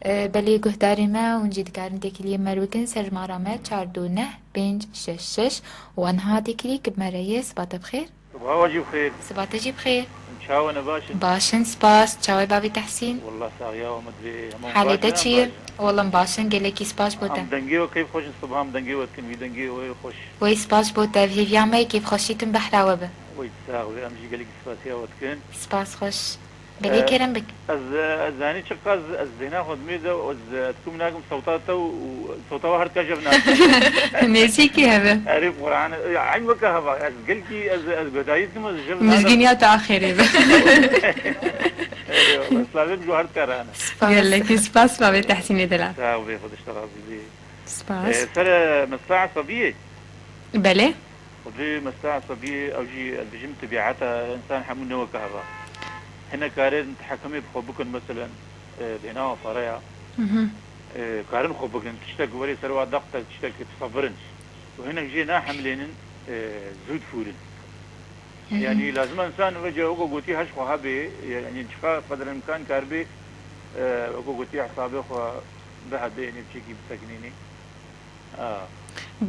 Belê guhdarê me, hûn jî dikarin têkiliyê me re bikin, serjmara me çar du neh pênc şeş şeş. Wan niha têkilî ki bi me re ye, siba te bi xêr. Siba we jî bi xêr. Siba te jî bi xêr. Çawa ne, baş in? Baş in, spas. Çawa ye bavê Tehsîn? Wallah saxiya we me divê hema. Halê te çi ye? Wallah em baş in, gelekî spas bo te. Em dengê we keyf xweş in, siba em dengê we dikin, vî dengê we xweş. Wey spas bo te, ev hêviya me ye, keyfxweşî tim behra we be. Wey sax be, em jî gelekî spasiya we dikin. Spas xweş. Belê, kerem bik. Ez, ez zanî çiqas ez zêna xwe dimê de, ez, ez dikim nakim sewta te û, û sewta we her dika jev nakim. Nêzîkî hebe. Erê Quran, eyn weke heva. Ez gelkî, ez, ez guhdarî dikim, ez jev nakim. Mizgîniya te axêrê be. Erê, wala, slavên ji her dika rane. Spas. Gelekî spas, bavê Tehsînê dila. Sağ ol, Xwedê ji te razî bê. Spas. Ee, sere mesleha esebiyê? Belê. Xwedê mesleha esebiyê, ew jî ez dibêjim tebiata însan hemû ne weke heva. Hinek karin tehekimê bi xwe bikin, meselen, e, bênava pareya. Mhm. E, karin xwe bikin, tiştek werê ser wa deq te, tiştek tesevirin. Û hinek jê nahemlênin, e, zû difûrin. Mhm. Yanî lazim e însan vece weke gotî her ji xwe hebê, yanî çiqas qedre imkan karibê, e, weke gotî hesabê xwe bihebê, yanî piçekî bisekinînî.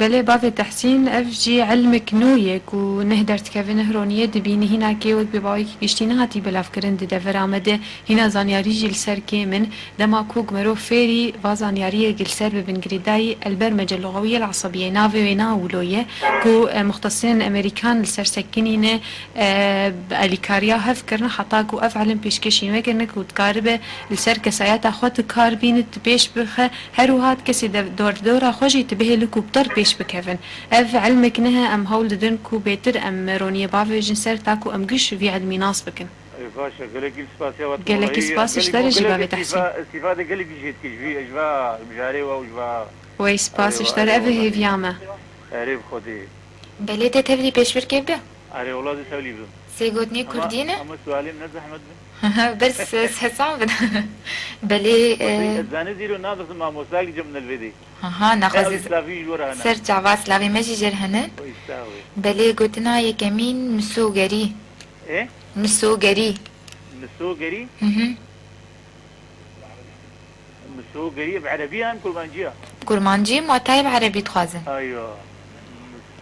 Belê bavê Tehsîn, ev jî ilmek nû ye ku neh derdikeve, neh ronî ye, dibîne hîna kê wek bi bawekî giştî nehatî belavkirin di devera me de, hîna zanyarî jî li ser kêm in. Dema ku merov fêrî va zanyariyê li ser bibin girêdayî, elber mecel luxewiyê li esebiyê navê wê na wilo ye ku, e, muxtesirên Amerîkan li ser sekinîne, e, bi alîkariya hev kirine heta ku ev ilim pêşkêşî me kirine ku dikaribe li ser kesayeta xwe tu kar bînit, tu pêş bixe. Her wiha di kesê de dordora xwe jî tu bihêlin ku bi te re pêş bikevin. Ev ilmek ne he, em hewl didin ku bêtir em roniyê bavêjin ser ta ku em giş vî ilmî nas bikin. Ê, baş e, gelekî spasiya we. Gelekî spas ji te re jî bavê Tehsîn. Îstifa-, îstifa de gelekî jê dike ji vî, ji va mijarê we û ji va. Wey spas ji te re, ev e hêviya me. Erê bi Xwedê. Belê tê tevlî pêşbirkê bibe? Erê wela dê tevlî bim. Sê gotinê kurdî ne? Ama sualê min ne zehmet bin. Bes, e, hesan bin. Belê, e, ez zanî zîro nadirsim mamosta li cem nelvê dê. Aha, naxwazî. Slavî ji we re hene. Ser çava, slavê me jî jê re hene. Oy, sağ ol. Belê, gotina yekemîn misogerî. E? Misogerî. Misogerî? Hı hı. Misogerî bi erebî yan kurmancî ya? Kurmancî, ma tayê bi erebî dixwazin. Ayo.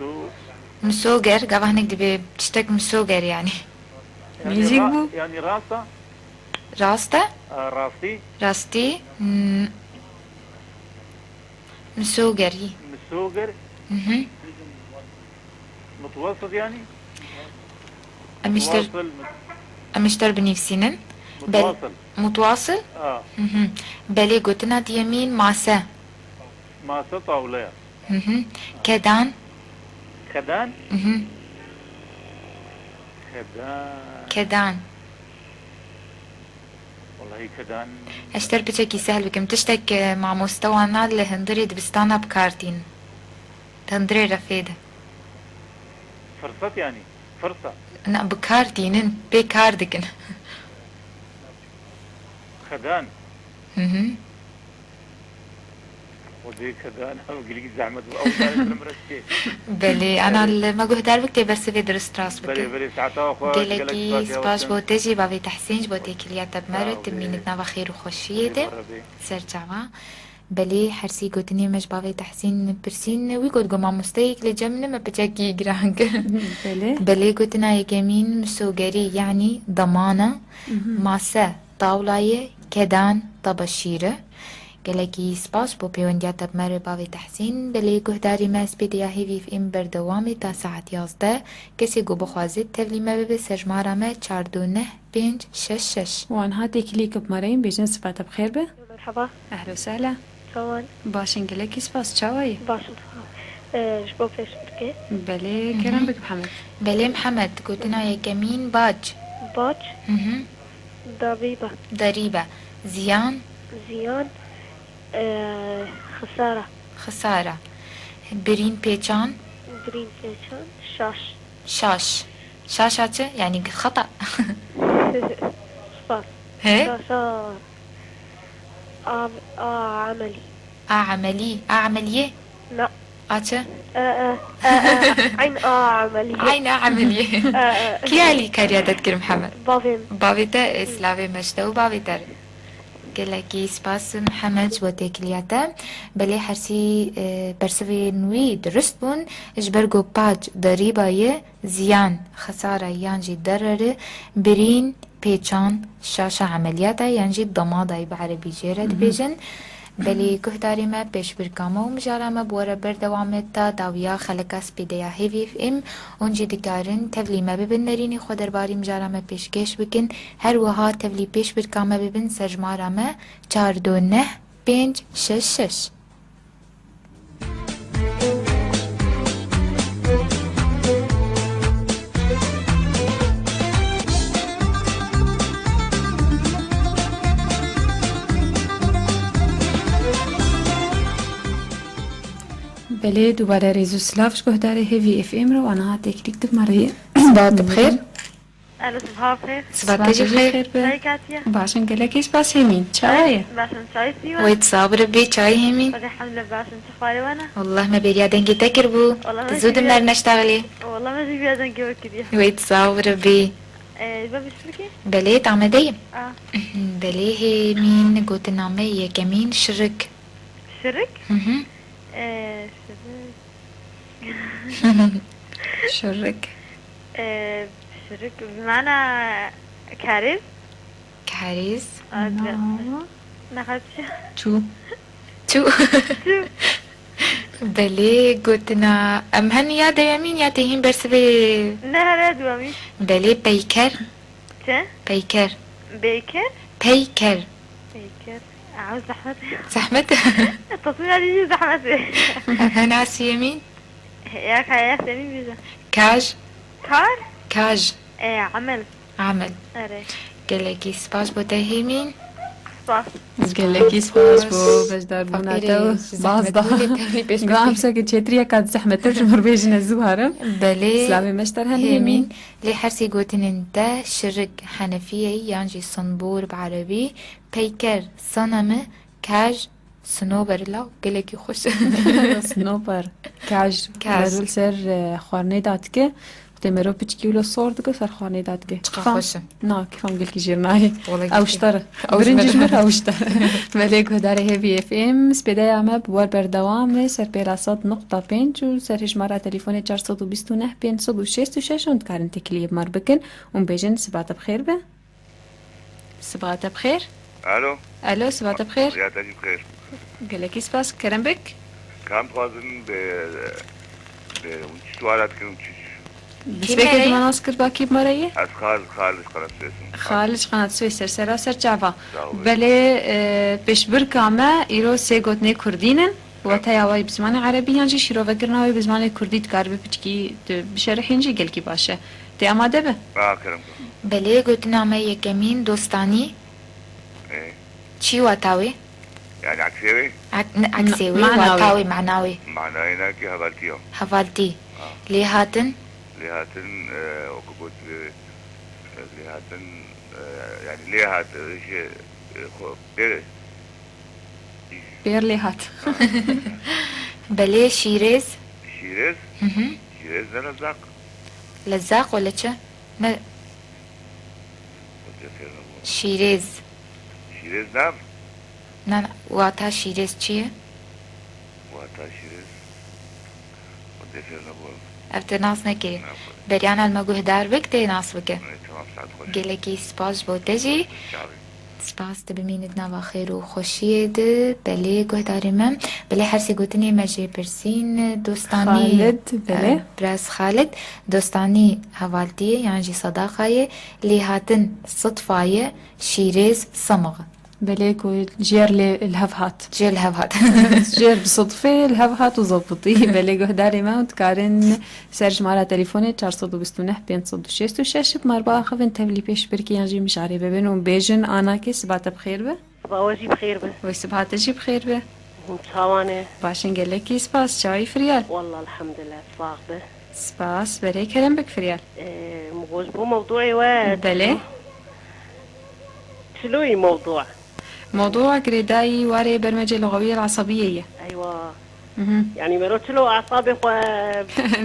Miso- Misoger, gava hinek dibe tiştek misoger yani. Yani Nêzîk ra-, bû. Yani rast e? Rast e? A, rastî? Rastî. Hmm. Misogerî. Misoger? Hı hı. Mutwasil yani? Em îşter, Mutwasil, mut- em îşter binivîsînin. Bel-, mutwasil. Mutwasil? A. Hı hı. Belê gotina diyemîn mase. Mase tawleya. Hı hı. Kedan? Kedan? Hı hı. Kedan. Kedan. Wellahî kedan. Ez ji te re piçekî sehl bikim. Tiştek, e, mamoste wana li hundirê dibistana bi kar tînin. Di hundirê refê de. Firsat yanî. Firsa. Na, bi kar tînin. Pê kar dikin. Kedan. Hı hı. Xwedê kedan, ev gelekî zehmet bû. Ew zarê min re dikê. Belê, ana li me guhdar bik tê bersivê dirist rast bike. Belê, belê, saeta xwe gelekî spas bo te jî, bavê Tehsîn, ji bo têkiliya te bi me re, tu mînit nava xêr û xweşiyê de. Ser çava. Belê, her sî gotinê me ji bavê Tehsîn pirsîn, wî got, got, mamosteyek li cem ne me piçekî giran kir. Belê. Belê, gotina yekemîn misogerî, yanî damana, mhm, mase, tawlayê, kedan, tebeşîr e. Gelekî spas bo pêwendiya te bi me re bavê Tehsîn. Belê guhdarî me, ez pê diya hêvî em berdewamê ta saet yazdeh. Kesê ku bixwaze tevlî me bibe, serjmara me çar du neh pênc şeş şeş. Wan ha têkilî ku bi me re yên bêjin siba te bi xêr be. Merhaba. Ehlo sehla. Çawan? Baş in, gelekî spas. Çawa yî? Baş in, sağ ol. Ee, ji bo pêşbirkê. Belê, kerem bik Mihemed. Belê Mihemed, gotina yekemîn bac. Bac. Hı hı. Darîbe. Darîbe. Ziyan. Ziyan. Ee, xisara. Xisara. Birîn pêçan. Birîn pêçan. Şaş. Şaş. Şaşa çi? Yani xata. Spas. He? Şaşa. A, a emelî. A emelî. A emeliyê? Na. A çi? E, e, e, e. Eyn a emeliyê. Eyn a emeliyê. E, e. Kî alîkariya te dikir Mihemed? Bavê min. Bavê te, e, silavê me ji te û bavê te re. Gelekî spas Mihemed ji bo têkiliya te. Belê hersî, e, bersivên wî dirust bûn. Ji ber ku pac derîba ye, ziyan, xesara yan jî derere, birîn, pêçan, şaşa emeliyata yan jî damada bi erebî jê re Mhm. dibêjin. Belê guhdarê me, pêşbirka me û mijara me bi we re berdewam e ta dawiya xeleka spêdeya Hêvî F M. Hûn jî dikarin tevlî me bibin, nerînî xwe derbarî mijara me pêşkêş bikin. Her wiha tevlî pêşbirka me bibin, serjmara me çar du neh pênc şeş şeş. Belê, dubare rêz û silav ji guhdarê Hêvî F M re û aniha têkilîk di me re ye. Siba te bi xêr. Alo, siba xêr. Siba te jî bi xêr. Çayê ketiye? Baş in, gelekî spas Hêmîn. Çawa ye? Baş in, çayê sî we? Wê tu sax bî, çayê Hêmîn? Elhamdulillah, baş in, çi xwarê we ne? Wallah me bêriya dengê te kiribû. Wallah Tu me zû jî di me re bêriya neştexilî. Wallah me jî bêriya dengê we kiriye. Wê tu sax bî. Ee, ba bişirkî? Belê, tu amade yî? A. Belê Hêmîn, gotina me yekemîn şirik. Şirik? Hı hı. Ee, şirik. Şirik. Ee, şirik. Bi mana kerîz? Kerîz. Aa, Na. Nexet çi? Çû. Çû. Çû. Belê, gotina. Em hen ya dewemîn ya tê hîn bersivê? Ne, here dewemîn. Belê, peyker. Çi? Peyker. Beyker? Peyker. Peyker. Ew zehmet e. Zehmet? Tasvîra dî jî zehmet e. Ev hena siyemîn? Ya ka ya semî bêje. Kaj. Kar? Kaj. E, emel. Amel. Erê. Gelekî spas bo te Hêmîn. Spas. Gelekî spas bo beşdarbûna te û baz da. Gu em seke çêtiriyeka zehmetir ji mir bêjine zû herim. Belê. Silavê me ji te re hene Hêmîn. Hêmîn. Lê her sê gotinên te şirik, henefiyeyî yan jî sinbor bi erebî, peyker, sanemi, kaj, sinober, law gelekî xweş. Sinober, kaj, Kaj. Mero li ser, e, xwarinê da dike. Wextê mero piçkî wilo sor dike, ser xwarinê da dike. Çiqa Kîfam, xweş e. Na, kîfam gelkî jêr nayê. Wala Ew gelkî. Ji te re. Ew ji Birinci me ji me re. Ew ji te re. Belê guhdarê Hêvî F M, spêdeya me bi wer berdewam e, ser pêla sed nokta pênc û ser hejmara telefonê çar sed û bîst û neh pênc sed û şêst û şeş hûn dikarin têkiliyê bi me re bikin û bêjin siba te bi xêr be. Siba te bi xêr. Alo. Alo, siba te bi xêr. Ya te jî bi xêr. Gelekî spas, kerem bik. Ka em dixwazin bi, bi, hûn çi suwara dikin û çi? Destpêkê tu me nas kir, ba kî bi me re ye? Ez Xal-, Xalid Qanat Suez im. Xalid Qanat Suez, ser sera ser çava. Sağ ol. Belê, e, pêşbirka me îro sê gotinê kurdî nin. Wateya wê bi zimanê erebî yan jî şîrovekirina wê bi zimanê kurdî dikaribe piçkî tu bişerihîn jî gelkî baş e. Tê amade be? A, kerem. Belê, gotina me yekemîn dostanî. Ê. Çi wata wê? Yani aksê wê? Ak-, ne, aksê wê, mana wê. Wata wê, mana wê. Manayê ne ki hevaltiya. Hevaltî. Ha. Lêhatin? Lêhatin, e, wekî got, e, lêhatin, e, yani lêhat, e, ji, e, xwe, pêr. Pêr lêhat. Ha. Belê şîrêz? Şîrêz? Hı hı. Şîrêz ne lezaq? Lezaq wele çi? Ne? Xwedê fêr nebû. Şîrêz. Şîrêz nav? Na, na, wata şîrêz çi ye? Wata şîrêz. Xwedê fêr nebû. Ev te nas nekirî. Nebû. Beriya niha li me guhdar bik, tê nas bike. Ê, tamam, saet xweş. Gelekî spas ji bo te jî. Çavê. Spas, tu bimînî di nava xêr û xweşiyê de. Belê guhdarê me. Belê her sê gotinê me jê pirsîn. Dostanî, Xalid, belê. E, biraz Xalid. Dostanî hevaltî ye, yan jî sedaqa ye. Lêhatin sidfa ye. Şîrêz semix. Belê ku jêr lê li hev hat. Jêr li hev hat. Jêr bi sidfê li hev hat û zebitî. Belê guhdarê me û dikarin Ser jimara telefonê çar sed û bîst û neh pênc sed û şêst û şeş bi me re biaxivin, tevlî pêşbirkê yan jî mijarê bibin û bêjin, Anakê, siba te bi xêr be. Siba we jî bi xêr be. Wê siba te jî bi xêr be. Hûn çawa ne? Baş in, gelekî spas. Çawa yî Firyal? Wallah elhamdulillah, sax be. Spas, berê kerem bik Firyal. Ee, min got ji bo mewdûê we. Belê. Çilo yî mewdû? Mewdûa girêdayî warê bermecê luxewiyê el esebiyê ye. Eywa. Mhm. Yanî mero çilo asabê xwe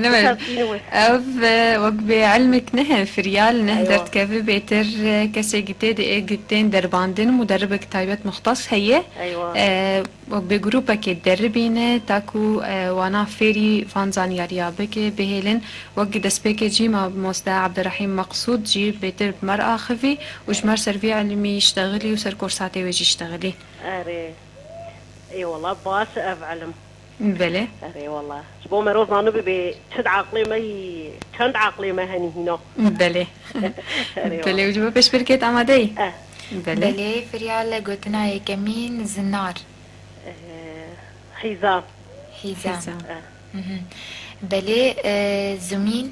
Ne be, bitersîne wê. Ev, e, wek bê ilmek ne, firyal ne, Eywa. Derdkeve bêtir, e, kesê gitê de ê gitên derbandin, muderribek taybet muxtas heye. Eywa. E, wek bê grûpekê deribîne, ta ku, e, wana fêrî van zanyariya bike, bihêlin, wek destpêkê cî mamoste Abdurrahîm Meqsûd jî bêtir bi mer axivî û ji mer ser vî ilmî iştexilî û ser korsatê wê jî iştexilî. Erê. Ê wela baş e ev ilim. Belê. Erê wela. Ji bo mero zanibibê çi di aqlê me yî, çend aqlê me henî hîna. Belê. Erê Belê, wela. Û ji bo pêşbirkê tu amade yî? Eh. Belê. Belê, firyal gotina yekemîn zinar. Eh, hîzam. Hîzam. Hîzam. Eh. Mhm. Belê, e, zumîn.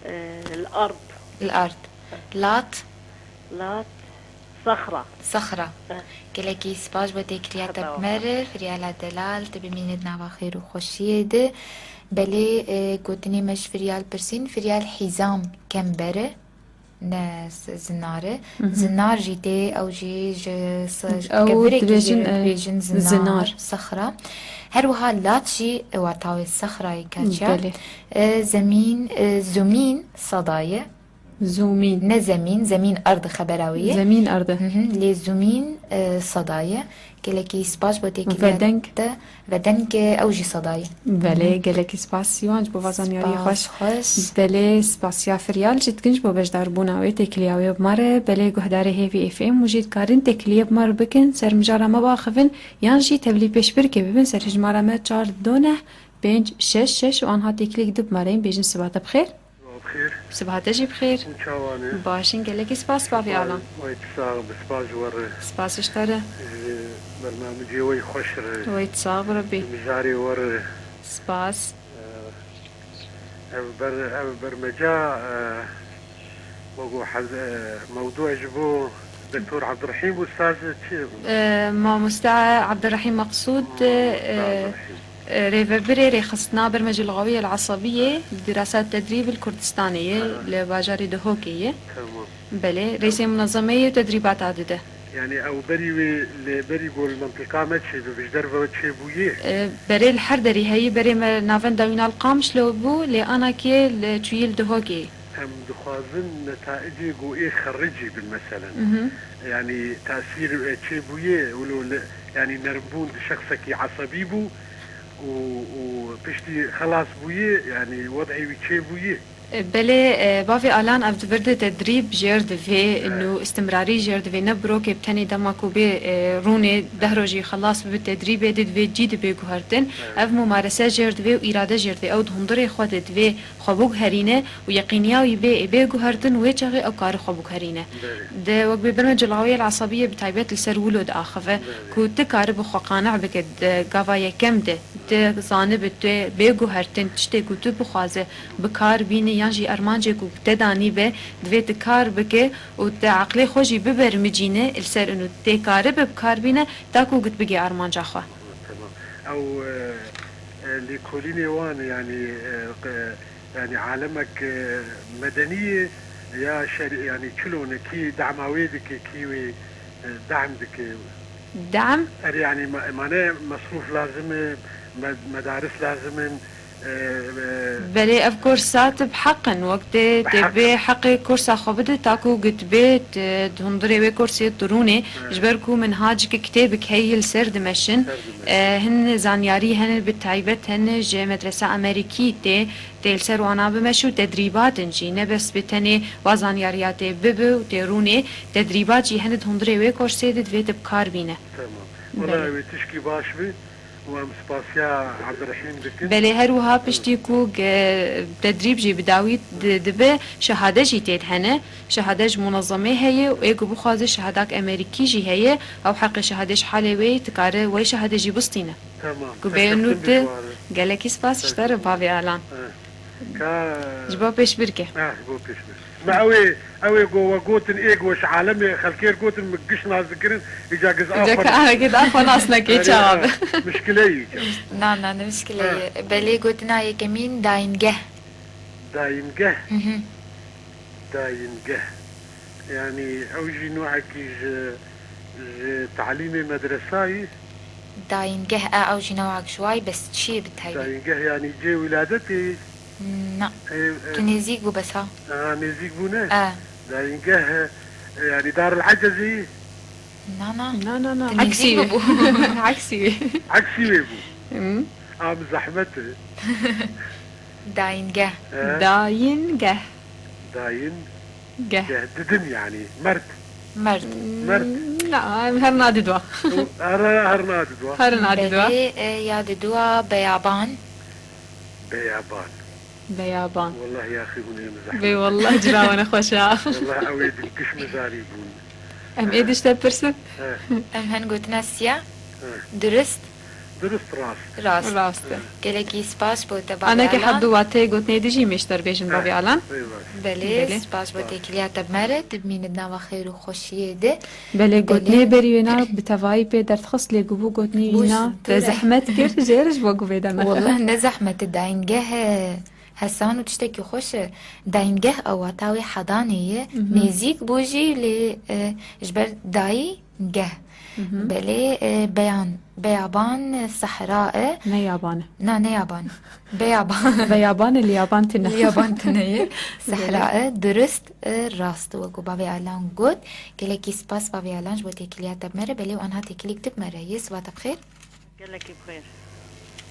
Eh, el-ard. El-ard. Lat. Lat. Sexra. Sexra. Eh. Gelekî spas bo têkiliya te Heta bi me re, firyala delal, tu bimînî di nava xêr û xweşiyê de. Belê, e, gotinê me ji firyal pirsîn, firyal hîzam kember e, ne z-, zinar e. Mhm. Zinar jî tê, ew jî ji s-, ji Ew kevirekî jî dibêjin, e, dibêjin zinar, zinar. Sexra. Her wiha lat jî, e, wata wê sexrayê keça. Belê. E, zemîn, e, zumîn seda ye. Zûmîn. Ne zemîn, zemîn erd xebera wê ye. Zemîn erd. Hı hı, lê zûmîn, e, seda ye. Gelekî spas bo têkiliya Vedeng. Te. Vedeng, e, ew jî seda ye. Belê, Hı hı. Gelekî spas Sîwan ji bo va zanyariyê Spas xweş. Xweş. Belê, spasiya firyal jî dikin ji bo beşdarbûna wê, têkiliya wê bi me re. Belê, guhdarê Hêvî F M û jî dikarin têkiliyê bi me re bikin, ser mijara me biaxivin, yan jî tevlî pêşbirkê bibin ser hijmara me çar du neh pênc şeş şeş û anha têkiliyek din bi me re yên, bêjin siba te bi xêr. Siba bi xêr. Siba te jî bi xêr. Hûn çawa ne? Baş in, gelekî spas, bavê Alan. Wey tu sax bi, spas ji we re. Spas ji te re. Ji bernamecê we yî xweş re. Wey tu sax bi, Rebbî. Ji mijarê we re. Spas. Eh, ev ber-, ev bermeca, eh, wego hez-, eh, mewdû ji bo Doktor Abdurrahîm Ustaz çi? Eh, mamoste Abdurrahîm Meqsûd, Mamoste eh, Abdurrahîm. Rêvebirê rêxistina bermecî lixawiyê li Esebiyê, dirasa tedrîb li Kurdistanê ye, Aha. Li bajarê Duhokê ye. Tamam. Belê, rêsê munezemeyê tedrîbata dide. Yani ew berî wê li berî ku li mentiqa me çêbibe, ji derve çêbûye? E, berê li her derî heyî, berê me navenda wîna li Qamişlo bû, lê anakê li çûyî li Duhokê. Em dixwazin netaicê ku ê xericî bin, meselen. Mhm. Yani tesîr, e, çêbûye, wilo li, yani nermbûn di şexsekî esebî bû û, û piştî xelas bûye, yani wed'ê wî çêbûye. Belê, e, bavê Alan ev di vir de tedrîb jêr divê, Evet. Nû istimrarî jêr divê, ne birokê bi tenê dema ku bê, e, rûnê deh Evet. Rojî xelas bibe tedrîbê de divê cî dibe guhertin. Evet. Ev mumarese jêr divê û îrade jêr divê. Ew di hundirê xwe de divê xwe biguherîne û yeqîniya wî bê, ê bê guhertin, wê çaxê ew kare xwe biguherîne. Belê. De wek bê bermecî lixawiyê li Esebiyê bi taybet li ser wilo diaxive Belê. Ku tu karibe xwe qani'e bike di gava yekem de, tu zanibe tu bê guhertin tiştê ku tu bixwaze bi kar bîne yan jî armancê ku te danî be, divê tu kar bike û tu eqlê xwe jî bibermicîne li ser ino tê karibe bi kar bîne, ta ku git bigê armanca xwe. Tamam. Ew, e, e, lêkolînê wan, yanî, e, e, yanî alemek, e, medenî ye ya şerî, yanî çilo ne, kî dema wê dike, kî wê, e, dehm dike? Dehm? Er, yanî ma-, mane mesrûf lazim e, me-, medaris lazim in, e, e, Belê, ev kursa tu bi heq in, wek tê, Bi tê heq bê in. Heqê kursa xwe bide, ta ku gitbê, tu, di hundirê wê kursê tu rûnê, Evet. Ji ber ku min ha cike kitêbik heye li ser dimeşin, Ser dimeşin. E, hin zanyarî hene bi taybet hene ji medresa Amerîkî tê, tê li ser wana bimeşin û tedrîbat in jî. Ne bes bi tenê wa zanyariya tê bibe û tê rûnê, tedrîbat jî hene di hundirê wê kursê de divê tu bi kar bîne. Tamam. Belê. Wela wê tişkî baş be. Û em spasiya Abdurrahîm dikin. Belê, her wiha piştî ku ge-, tedrîb jî bi dawî di-, dibe, şehade jî tê de hene. Şehade ji munezemê heye û ê ku bixwaze şehadak Amerîkî jî heye, ew heqê şehadê ji halê wê yî, dikare wê şehade jî bistîne. Tamam. Ku bê Teşekkür nû tu dişware. Gelekî spas ji te re, Teşekkür. Bavê Alan. Eh. Ka Ji bo pêşbirkê. Eh, ji bo pêşbirkê. Me ew ê, ew ê go we gotin, ê go ji alemê xelkê re gotin, min giş nas dikirin, îca giz Îca axa ka nas. Axa nas neke Erê, çawa ha, be. Mişkile yî ke. Na, na, ne mişkile Ha. Ye. Belê gotina yekemîn dayîngeh. Dayîngeh. Hı hı. Dayîngeh. Yani ew jî nûekî ji, ji talîmê medresayî. Dayîngeh e, ew jî newek ji wayî, bes çi ye bi taybî? Dayîngeh yanî cê wîladetê? Na. E, e. Tu nêzîk bû bes ha. Ha, nêzîk bû ne? E. Dayîngeh, e, yanî Darul Ecezî? Na, na. Na, na, na. Tu nêzîk bû. Eksî wê. Eksî wê bû. Hmm. Am zehmet e. Dayîngeh. E. Dayîngeh. Dayîn. Geh. Geh. Didin yanî. Merd. Merd. Merd. Na, em her nadidwa. Her, her nadidwa. Her nadidwa. Belê, e, ya didwa beyaban. Beyaban. Beyaban. Wallah ya xî hûn ê min zehmet. Bê wallah cira wana xweş e. Wallah ew ê dilkiş min zarî bûn. Em ê dişte pirsin. He. Em hen gotina siya. He. Durist. Durist rast. Rast. Rast e. Gelekî spas bo te bavê Alan. Aneke hebdu wateyê gotinê dijî mêşter bêjin bavê Alan. Belê, belê. Spas bo têkiliya te bi me re. Dibimîne di nava xêr û xweşiyê de. Belê, gotinê berî wêna bi tevayî pê derdxist lê gubû gotinê îna te zehmet kir, jê re ji bo guvê de me. Wallah ne zehmet e, dayîngeh e. Hesan û tiştekî xweş e. Dayîngeh ew wata wê hedanê ye. Mhm. Nêzîk bû jî lê, e, ji ber dayî geh. Mhm. Belê, e, beyan, beyaban, e, sehra e. Ne yaban e. Na, ne yaban. Beyaban. Beyaban e, li yaban tune. Li yaban tune ye. Belê. Sehra e, durist, e, rast. Wekû bavê Alan got. Gelekî spas bavê Alan ji bo têkiliya te bi me re. Belê û anha têkilîk tu bi me re yê. Siba te bi xêr. Gelekî bi xêr.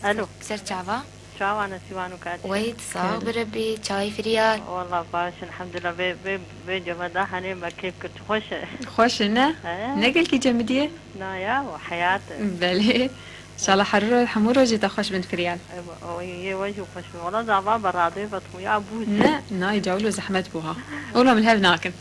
Alo. Ser çava? Çawa nesîban û katî? Wey, sax bi Rebî, çayê firiyar. Walla baş, elhamdulillah. Vê, vê, vê cema da hanê me kêf kir, xweş e. Xweş e, ne? He. Ne gelkî cemidî ye? Na ya, o heyat e. Belê. Şala her ro-, hemû rojê te xweş bin firiyar. E, o, yê we jî xweş bin. Walla zava be radê ve ya bû. Ne, na, îca wilo zehmet bû ha. Wilo min hev nakin.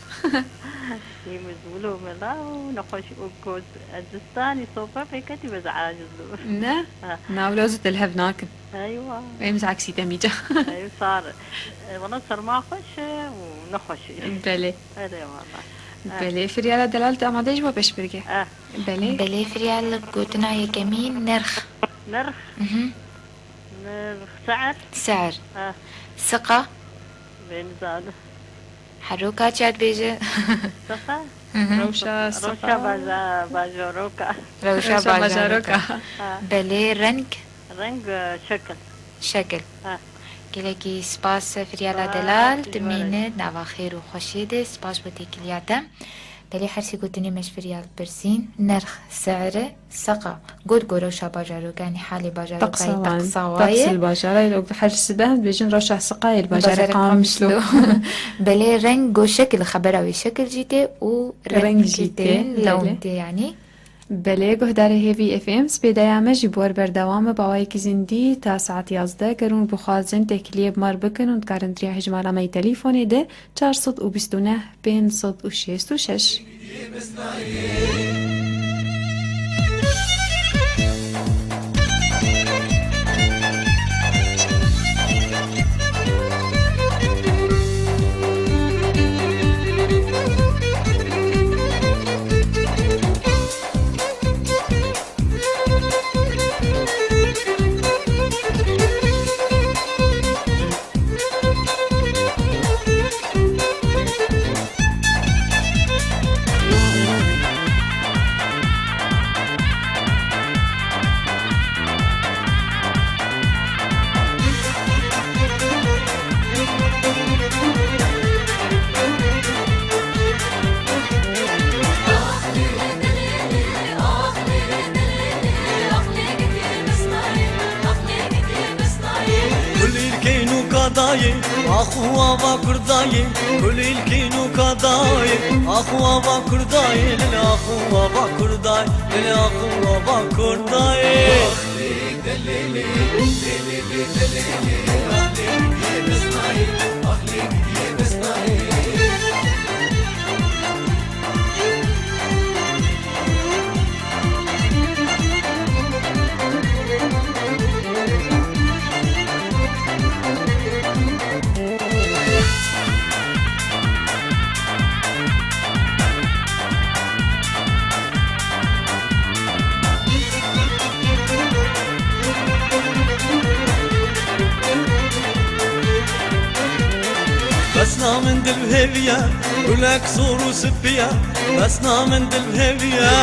Yê min ji wilo mela û nexweş û ku ez distanî sofe pê ketî be ez aciz dibim. Ne? Ha. Na wilo ez û te li hev nakin. Eywa. Em ji eksî demî ca. Ey sar. E, wala serma xweş e û nexweş e. Belê. Erê wala. Belê. Firyala delal tu amade ji bo pêşbirkê? Eh. Belê. Belê, firyal gotina yekemîn nirx. Nirx? Mhm. Nirx, se'er? Se'er. Eh. Siqa? Vê nizanim. Heroka çi dibêje? Siqa? Mhm. Rewşa, siqa. Rewşa baja-, bajaroka. Rewşa, rewşa bajaroka. Bajaroka. Ha. Belê, reng? Reng, e, şekil. Şekil. Ha. Gelekî spas, firyala delal, tu mîne nava xêr û xweşiyê de, spas bo têkiliya te. Belê her sê gotinê me ji firyal pirsîn, nirx, se'er, seqa. Got ku rewşa bajarokê, yanî halê bajarokayê, teqsa wayê. Teqsa li bajarayê, her sibe em dibêjin rewşa siqayê li bajarê Qamişlo. Belê reng got şekil, xebera wê şekil jî tê û reng jî tê, lewn tê yanî. Belê, guhdarê Hêvî F M, spêdeya me jî bi we re berdewam e, bi awayekî zindî ta saet yazdeh, ger hûn bixwazin têkiliyê bi me re bikin, hûn dikarin di riya hejmara me yê telîfonê de çar sed û bîst û neh pênc sed û şêst û şeş. Kulîlkên û kadayê, ax û ava kurdayê. Kulîlkên û kadayê, ax û ava kurdayê. Lil ax û ava kurdayê, lil ax û ava kurdayê. Namin dil hêviye, gulek sor û sipiye. Bes namin dil hêviye,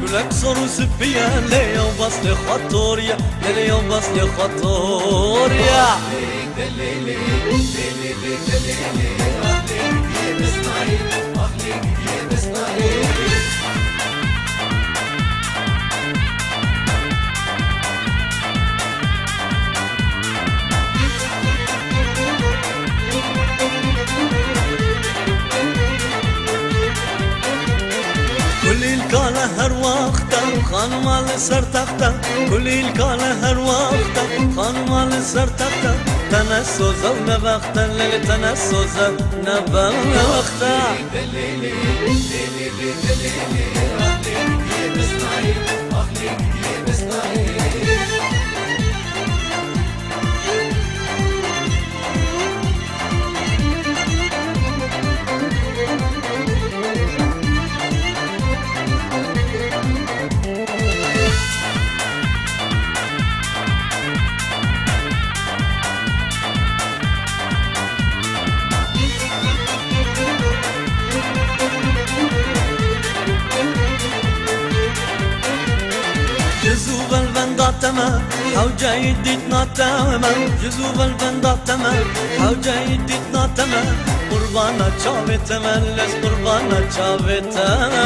gulek sor û sipiye. Lê ew bas lê xwe toriye, lê ew bas lê xwe toriye. Kulîlka li her wexte, xanima li ser texte. Kulîlka li her wexte, xanima li ser texte. Te ne soze û ne bexte, lê te ne soze û ne bexte. Ji zû velvenda te me, hewceyî dîtna te me. Ji zû velvenda te me, hewceyî dîtna te me. Qurbana çavê te me, lez qurbana çavê te me.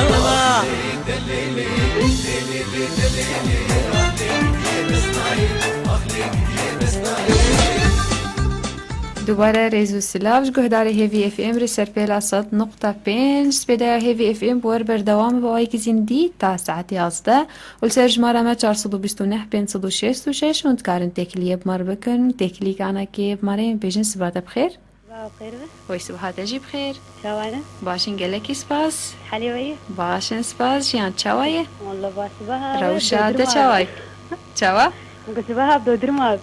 Dubare rêz û silav ji guhdarê Hêvî F M re ser pêla sed nokta pênc. Spêdeya Hêvî F M bi we re berdewam e, bi awayekî zindî ta saet yazdeh. Û li ser jimara me çar sed û bîst û neh pênc sed û şêst û şeş hûn dikarin têkiliyê bi me re bikin. Têkilî kanekê bi me re yên bêjin siba te bi xêr. Siba xêr be. Wey sibaha te jî bi xêr. Çawa ne? Baş in, gelekî spas. Helê we ye? Baş in spas, jiyan çawa ye? Walla baş, sibaha. Rewşa te çawa ye? Çawa? Min got sibaha bi dodirma.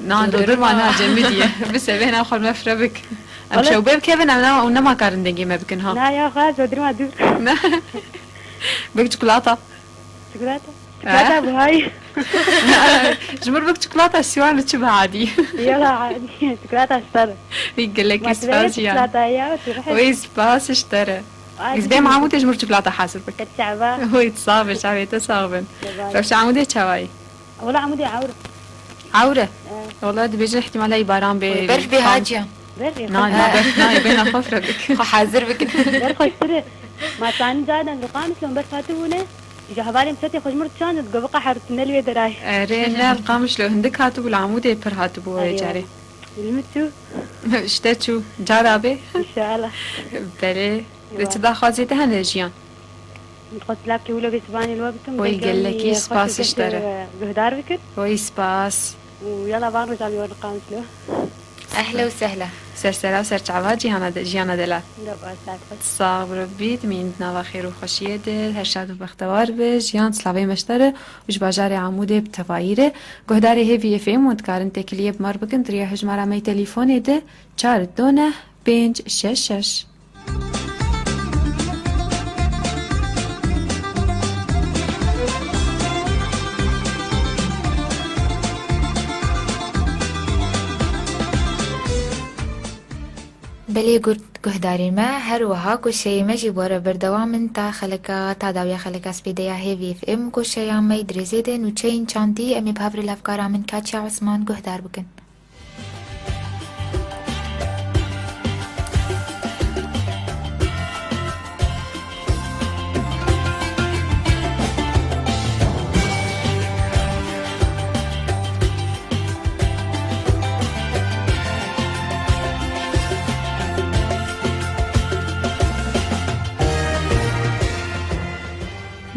Na, dodirma na, cemidî ye. Bi sevêna xwe me fire bik. Em şewbê bikevin, em nema, nema karin dengê me bikin ha. Na ya xwe, dodirma dûr. Na. Bik çikolata. Çikolata? Çikolata buhayî. Ji mir bik çikolata sîwan li çi bi adî? Yala adî. Çikolata star. Wî gelekî spas ya. Çikolata ya, tu rihî. Wî spas ji te re. Biz bê Mahmûdê ji mir çikolata hazir bik. Çava. Wî sax be, çavê te sax bin. Rewşa Amûdê çawa ye? Wala Amûdê ewr. Ewr e? Wala dibêjin ihtimala baran bê. Berf bê haciyan. Berf bê. Na, na, berf nayê, bê nexwe fire bik. Xwe hazir bikin. Berf xweştir e. Ma sanî cadan li Qamişlo berf hatibûne. Ji hevalên çetê xwe ji mir çand, digo biqeher tu ne li wê derayê. Erê, ne li Qamişlo hindik hatibû, li Amûdê pir hatibû wê carê. Li min çû. Ji te çû. Cara bê. Înşallah. Belê. Li çi daxwazê te hene jiyan? Min dixwest lavkê wilo bê sibanê li we bikim. Oy, gelekî spas ji te re. Guhdar bikin. Oy, spas. Û yala van rojan li we li Qamişlo. Ehla û sehla. Ser sera û ser çava cîhana de, jiyana delal. Sax bi Rebbî, dimîn di nava xêr û xweşiyê de, her şad û bextewar be. Jiyan, silavê me ji te re û ji bajarê Amûdê bi tevayî re. Guhdarê Hêvî F M hûn dikarin têkiliyê bi me re bikin di riya hejmara me yê telîfonê de çar du neh pênc şeş şeş. Belê guhdarê me, her wiha goşeyê me jî bi we re berdewam in ta xeleka, ta dawiya xeleka spêdeya Hêvî F M. Goşeya me yê dirêzê de nûçeyên çandî em ê bi hev re lafkara min Katya Osman guhdar bikin.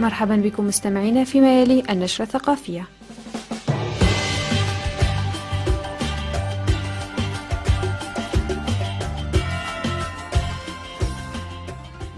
مرحبا بكم مستمعينا فيما يلي النشرة الثقافية.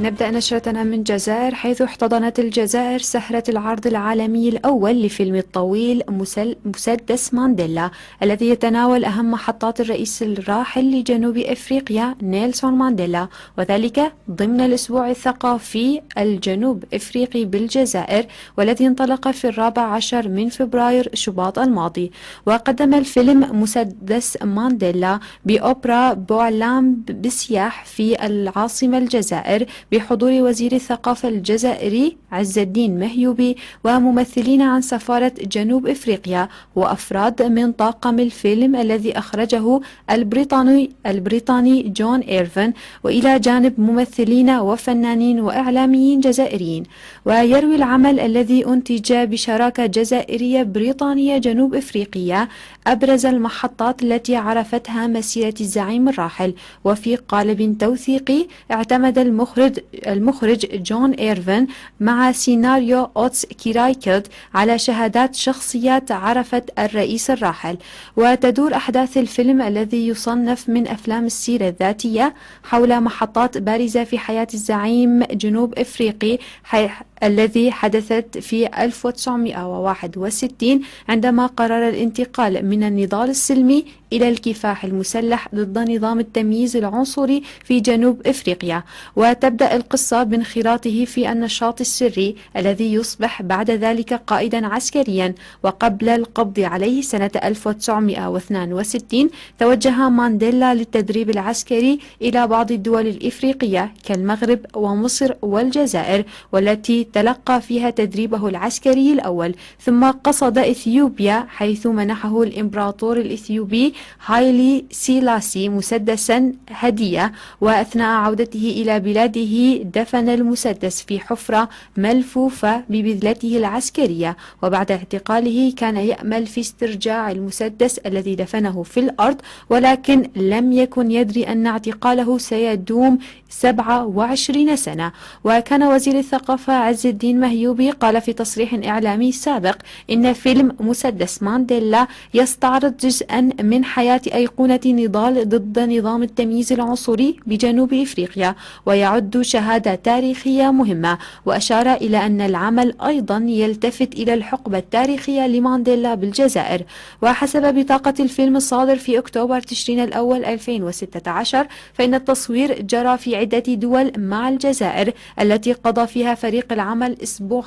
نبدأ نشرتنا من الجزائر، حيث احتضنت الجزائر سهرة العرض العالمي الأول لفيلم الطويل مسل-، مسدس مانديلا، الذي يتناول أهم محطات الرئيس الراحل لجنوب إفريقيا نيلسون مانديلا، وذلك ضمن الأسبوع الثقافي الجنوب إفريقي بالجزائر، والذي انطلق في الرابع عشر من فبراير شباط الماضي. وقدم الفيلم مسدس مانديلا بأوبرا بوعلام بسياح في العاصمة الجزائر بحضور وزير الثقافة الجزائري عز الدين مهيوبي وممثلين عن سفارة جنوب إفريقيا وأفراد من طاقم الفيلم الذي أخرجه البريطاني، البريطاني جون إيرفن، وإلى جانب ممثلين وفنانين وإعلاميين جزائريين. ويروي العمل الذي أنتج بشراكة جزائرية بريطانية جنوب إفريقية أبرز المحطات التي عرفتها مسيرة الزعيم الراحل، وفي قالب توثيقي اعتمد المخرج، المخرج جون إيرفن مع سيناريو أوتس كيرايكلد على شهادات شخصيات عرفت الرئيس الراحل. وتدور أحداث الفيلم الذي يصنف من أفلام السيرة الذاتية حول محطات بارزة في حياة الزعيم جنوب إفريقي حي-، الذي حدثت في ألف وتسعمائة وواحد وستين، عندما قرر الانتقال من النضال السلمي إلى الكفاح المسلح ضد نظام التمييز العنصري في جنوب إفريقيا. وتبدأ القصة بانخراطه في النشاط السري الذي يصبح بعد ذلك قائدا عسكريا. وقبل القبض عليه سنة ألف وتسعمائة واثنين وستين، توجه مانديلا للتدريب العسكري إلى بعض الدول الإفريقية كالمغرب ومصر والجزائر، والتي تلقى فيها تدريبه العسكري الأول، ثم قصد إثيوبيا، حيث منحه الإمبراطور الإثيوبي هايلي سيلاسي مسدسا هدية، وأثناء عودته إلى بلاده دفن المسدس في حفرة ملفوفة ببذلته العسكرية. وبعد اعتقاله كان يأمل في استرجاع المسدس الذي دفنه في الأرض، ولكن لم يكن يدري أن اعتقاله سيدوم سبعة وعشرين سنة. وكان وزير الثقافة عز الدين مهيوبي قال في تصريح إعلامي سابق إن فيلم مسدس مانديلا يستعرض جزءا من حياة أيقونة نضال ضد نظام التمييز العنصري بجنوب إفريقيا، ويعد شهادة تاريخية مهمة. وأشار إلى أن العمل أيضا يلتفت إلى الحقبة التاريخية لمانديلا بالجزائر. وحسب بطاقة الفيلم الصادر في أكتوبر تشرين الأول ألفين وستة عشر، فإن التصوير جرى في عدة دول مع الجزائر، التي قضى فيها فريق العمل أسبوع،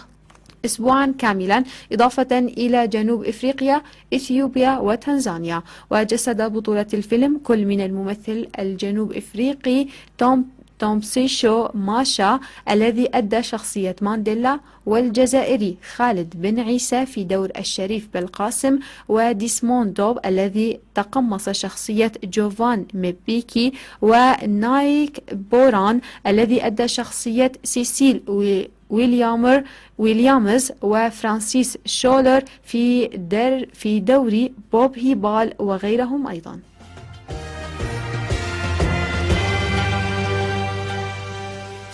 أسبوعا كاملا، إضافة إلى جنوب إفريقيا، إثيوبيا وتنزانيا. وجسد بطولة الفيلم كل من الممثل الجنوب إفريقي توم، تومسيشو ماشا الذي أدى شخصية مانديلا، والجزائري خالد بن عيسى في دور الشريف بلقاسم، وديسموند دوب الذي تقمص شخصية جوفان ميبيكي، ونايك بوران الذي أدى شخصية سيسيل وي-، ويليامر، ويليامز، وفرانسيس شولر في در-، في دور بوب هيبال وغيرهم أيضا.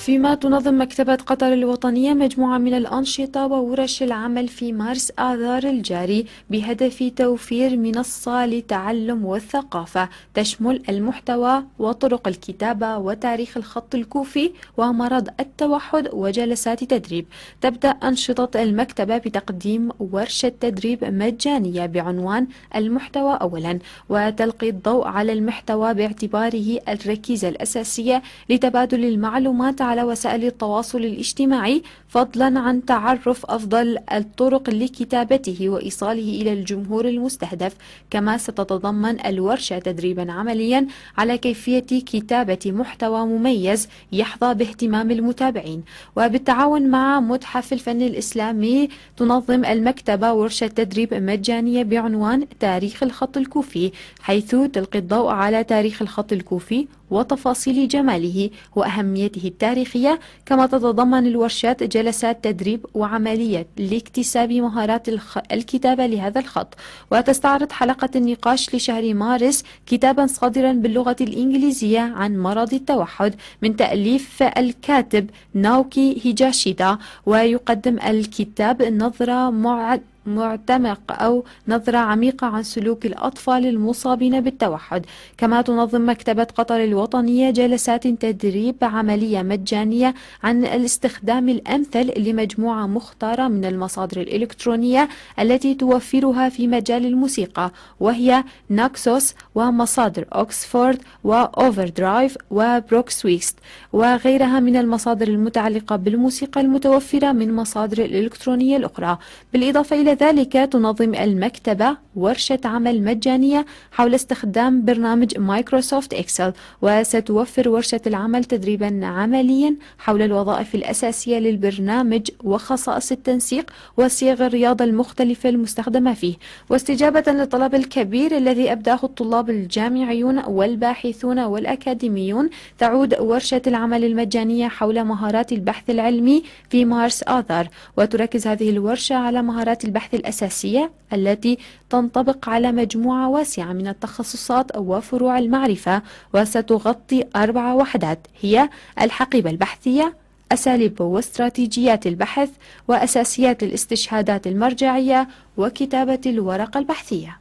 فيما تنظم مكتبة قطر الوطنية مجموعة من الأنشطة وورش العمل في مارس آذار الجاري بهدف توفير منصة للتعلم والثقافة تشمل المحتوى وطرق الكتابة وتاريخ الخط الكوفي ومرض التوحد وجلسات تدريب. تبدأ أنشطة المكتبة بتقديم ورشة تدريب مجانية بعنوان المحتوى أولا، وتلقي الضوء على المحتوى باعتباره الركيزة الأساسية لتبادل المعلومات على وسائل التواصل الاجتماعي، فضلا عن تعرف أفضل الطرق لكتابته وإيصاله إلى الجمهور المستهدف. كما ستتضمن الورشة تدريبا عمليا على كيفية كتابة محتوى مميز يحظى باهتمام المتابعين. وبالتعاون مع متحف الفن الإسلامي، تنظم المكتبة ورشة تدريب مجانية بعنوان تاريخ الخط الكوفي، حيث تلقي الضوء على تاريخ الخط الكوفي وتفاصيل جماله وأهميته التاريخية، كما تتضمن الورشات جلسات تدريب وعمليات لاكتساب مهارات الخ-، الكتابة لهذا الخط. وتستعرض حلقة النقاش لشهر مارس كتابا صادرا باللغة الإنجليزية عن مرض التوحد من تأليف الكاتب ناوكي هيجاشيدا، ويقدم الكتاب نظرة مع-، معتمق أو نظرة عميقة عن سلوك الأطفال المصابين بالتوحد. كما تنظم مكتبة قطر الوطنية جلسات تدريب عملية مجانية عن الاستخدام الأمثل لمجموعة مختارة من المصادر الإلكترونية التي توفرها في مجال الموسيقى، وهي ناكسوس ومصادر أوكسفورد وأوفردرايف وبروكسويست وغيرها من المصادر المتعلقة بالموسيقى المتوفرة من مصادر الإلكترونية الأخرى. بالإضافة إلى ذلك، تنظم المكتبة ورشة عمل مجانية حول استخدام برنامج مايكروسوفت إكسل، وستوفر ورشة العمل تدريبًا عمليًا حول الوظائف الأساسية للبرنامج وخصائص التنسيق وصيغ الرياضة المختلفة المستخدمة فيه، واستجابة للطلب الكبير الذي أبداه الطلاب الجامعيون والباحثون والأكاديميون، تعود ورشة العمل المجانية حول مهارات البحث العلمي في مارس آذار، وتركز هذه الورشة على مهارات البحث الأساسية التي تنطبق على مجموعة واسعة من التخصصات وفروع المعرفة، وستغطي أربع وحدات، هي الحقيبة البحثية، أساليب واستراتيجيات البحث، وأساسيات الاستشهادات المرجعية، وكتابة الورقة البحثية.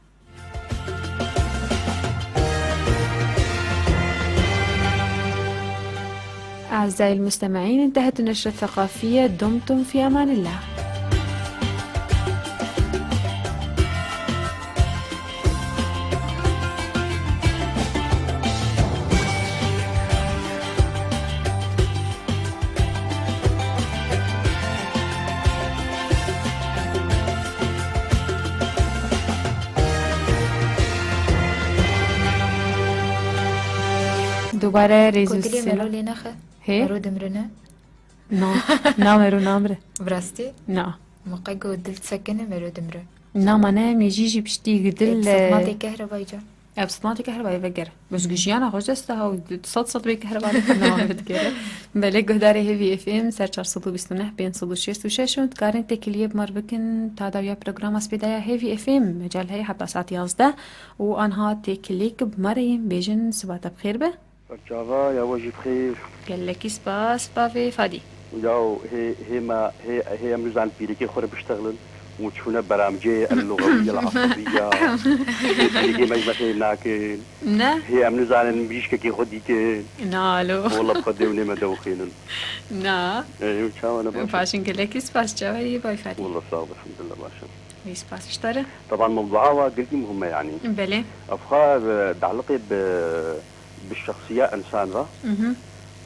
أعزائي المستمعين، انتهت النشرة الثقافية، دمتم في أمان الله. Dubare rêz û Ku dilê mero selam. Lê nexe? Hê? Mero dimrine? Na, na mero namre. Bi rastî? Na. Min qe got dil disekine mero dimre. Na, ma ne, em ê jî jî piştî dil, Ê, bi sedmatê kehrebayî ca. Ev sedmatê kehrebayê veger. Bes gi jiyana xwe ji dest de ha û sed sed bê kehrebayê xwe nava vedigere. Belê guhdarê Hêvî F M ser çar sed û bîst û neh pênc sed û şêst û şeş û dikarên têkiliyê bi me re bikin ta dawiya programa spêdaya Hêvî F M. Mecal heye heta saet yazdeh û anha têkiliyek bi me re yên bêjin siba te bi xêr be. Serçava ya we jî bi xêr. Gelekî spas bavê Fadî. Yaw hê, hê me, hê, hê em nizan pîrekê xwe re biştexilin û çûne beramcê el luxewiye el asabî ya. Hê pîrekê me ji me xêr nakin. Ne? Hê em nizanin mirîşkekê xwe dîtin. Na, alo. Wela bi xwe dê û nê me dewxînin. Na. Ê, çawa ne baş? Paşin gelekî spas, çawa yî bay Fadî? Wela sağ ol, elhamdülillah baş im. Wî spas ji te re. Teban mewdua wa girkî muhim e yanî. Belê. Ev xwe, e, dialiqê bi, bi şexsiya insan ve Mhm.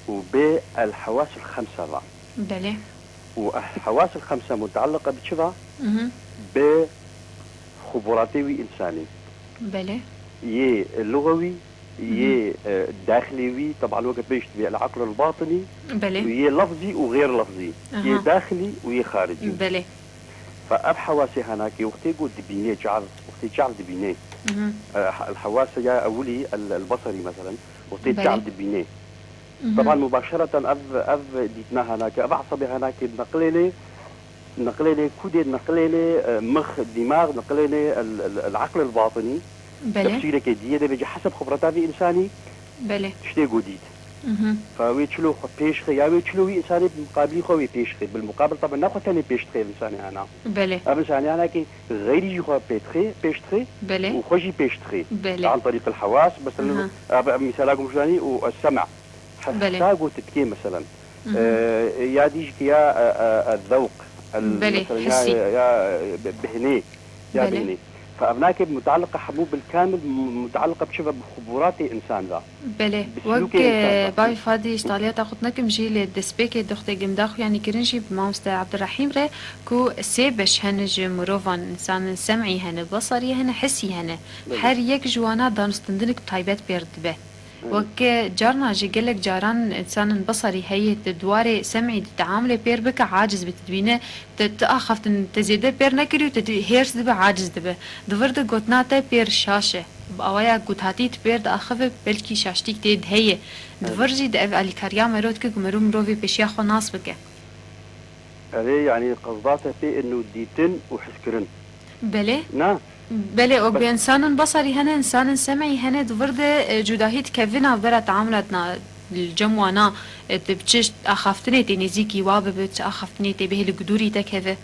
û bê el hewas el xemse ve. Belê. Û el hewas el xemse mutaliqe bi çi ve? Mhm. Bi xuburatê wî insanî. Belê. Yê luxewî, Mhm. yê, e, daxilê wî, teban weke pêş dibê el aql el batinî, Belê. û yê lefzî û xêr lefzî. Aha. Yê daxilî û yê xaricî. Belê. Fe ev hewasê henakê wextê ku dibînê çav, wextê çav dibînê. Mhm. E, he-, hewase ya ewilî el, el basarî meselen, wextê Belê. çav dibînê. Mhm. Teban mubaşereten ev, ev dîtina henakê, ev esabê henakê neqilênê, neqilênê, ku dê neqilênê, e, mix, dîmax, neqilênê el, el, el aql el batinî. Belê. Tefsîrekê diyê de bêje heseb xibreta vî însanî Belê. tiştê ku dît. Mhm. Fa wê çilo xwe pêş xe, ya wê çilo wî însanê bi muqabilî xwe wê pêş xe. Bil muqabil tabi ne xwe tenê pêş dixê însanê hena. Belê. Ev însanê hena ki xeyrî jî xwe pê dixê, pêş dixê Belê. û xwe jî pêş dixê. Belê. An tariq el hewas, mesela, Aha. ev, ev misala ku mişanî û el sem'. Belê. Hesa ku tu dikê, meselen. Mhm. E, ya dî jî ki ya, e, e, e, zewq, el, Belê, meselen, ya, hissî. ya, e, be-, behnê, ya Belê. behnê. Fe ev nake mutaliqa hemû bil kamil, mu-, mutaliqa bi çi ve? Bi xuburatê insan ve. Belê. Bi Wek, silûkê insan e, ve. Bay Fadî, ji taliya te xwe nekim jî lê destpêkê doxtê gimda xwe yanî kirin jî bi mamoste Abdurrahîm re ku sê beş hene ji mirovan, insanên sem'î hene, basarî hene, hissî hene. Belê. Her yek ji wana danûstindinek taybet pêr dibe. Weke carna jî gelek caran însanên basarî heye, tu di warê sem'î de teamulê pêr bike, aciz be, tu dibîne, tu, tu axaftin te zêde pêr nekirî û tu di-, hêrs dibe, aciz dibe. Di vir de gotina te pêr şaş e. Bi awaya ku tu hatî tu pêr diaxive, belkî şaştîk tê de heye. Di vir jî di ev alîkariya mero dike ku mero mirovê pêşiya xwe nas bike. Erê, yanî qezda te pê ino dîtin û hiskirin. Belê. Na? Belê, o Bes- bi însanên basarî hene, însanên sem'î hene, di vir de, e, cudahî dikeve navbera teamula na, li cem wana, e, tu bi çi axaftinê tê nêzîkî wa bibe, çi axaftinê tê bihê li gudûrî te keve.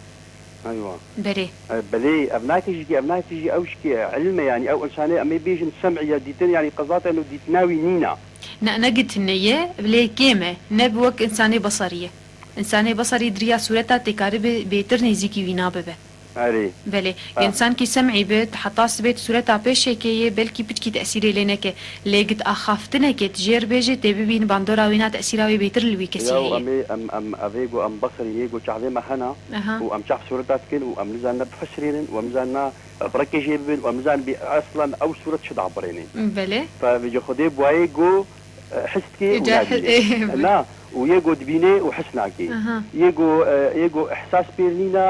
Eywa. Belê. E, belê, ev nake jî, ev nake jî, ew jî ilm e, yanî ew însanê em ê bêjin sem'î ya dîtin, yanî qezate no dîtina wî nîna. Ne, ne gitine ye, lê kêm e, ne bi wek însanê besarî ye. Însanê besarî di riya sûreta tê karibe bêtir nêzîkî wîna bibe. Erê. Belê. Ha. Însankî sem'î be, heta sibê di sûreta pêşekê ye, belkî piçkî tesîrê lê neke. Lê git axaftineke di jêr bêje, tê bibîn bandora wîna tesîra wê bêtir li wî kesî Yaw, heye. Em ê, em, em, ev ê go em basirîn, ê go çavê me hena Aha. û em çav sûreta dikin û em nizanine bifesirênin û em nizanine, e, bi rekê jê bibin û em nizanine bî eslan ew sûret çi dabirênin. Belê. Fe vêce Xwedê bi wayê go, e, his dikê û Îca nabîne. Ê, Na, û yê go dibîne û his nake. Aha. Yê go, e, yê go ihsas pêr nîna,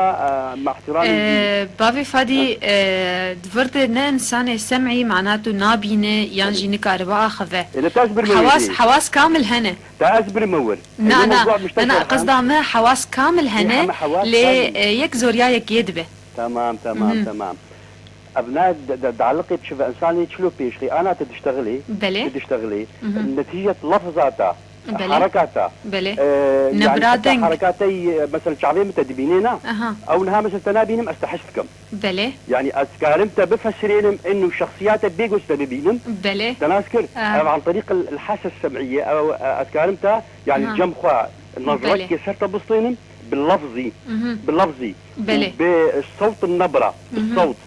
e, me ihtiramê Ee, bavê Fadî, Ha. e, di vir de ne însanê sem'î mana tu nabîne yan Tabii. jî nikaribe axive. Ê, ne taş bir Hewas, mewêdê. hewas kamil hene. Ta ez birime wir. Na, Ê, na, mewzû na, na, mişte şerhan. qesda me hewas kamil Ê, hene, heme hewas lê, kamil. e, yek zoryayek yê dibe. Tamam, tamam, Mhm. tamam. Ev ne de, de, daliqê bi çi ve însanê çilo pêşxî, ana te diştexilê, Belê. te diştexilê. Mhm. Netîcet lafzata, Belê. harekata. Belê. E, Nebra yani, deng. harekatê, e, mesela çavê min te dibînê na. Aha. Ew niha mesela te nabînim, ez te his dikim. Belê. Yani ez karim te bifesirênim, inu şexsiyate bêgo te bibînim. Belê. Te nas kir. Aha. Ev an tariq el, el hase sem'iye, ev, e, ez karim te, yani Aha. cem xwe, nazrekê Belê. ser te bistênim, bi lafzî, Mhm. bi lafzî. Belê. Û bi sewt nebra, bi Mhm. sewt.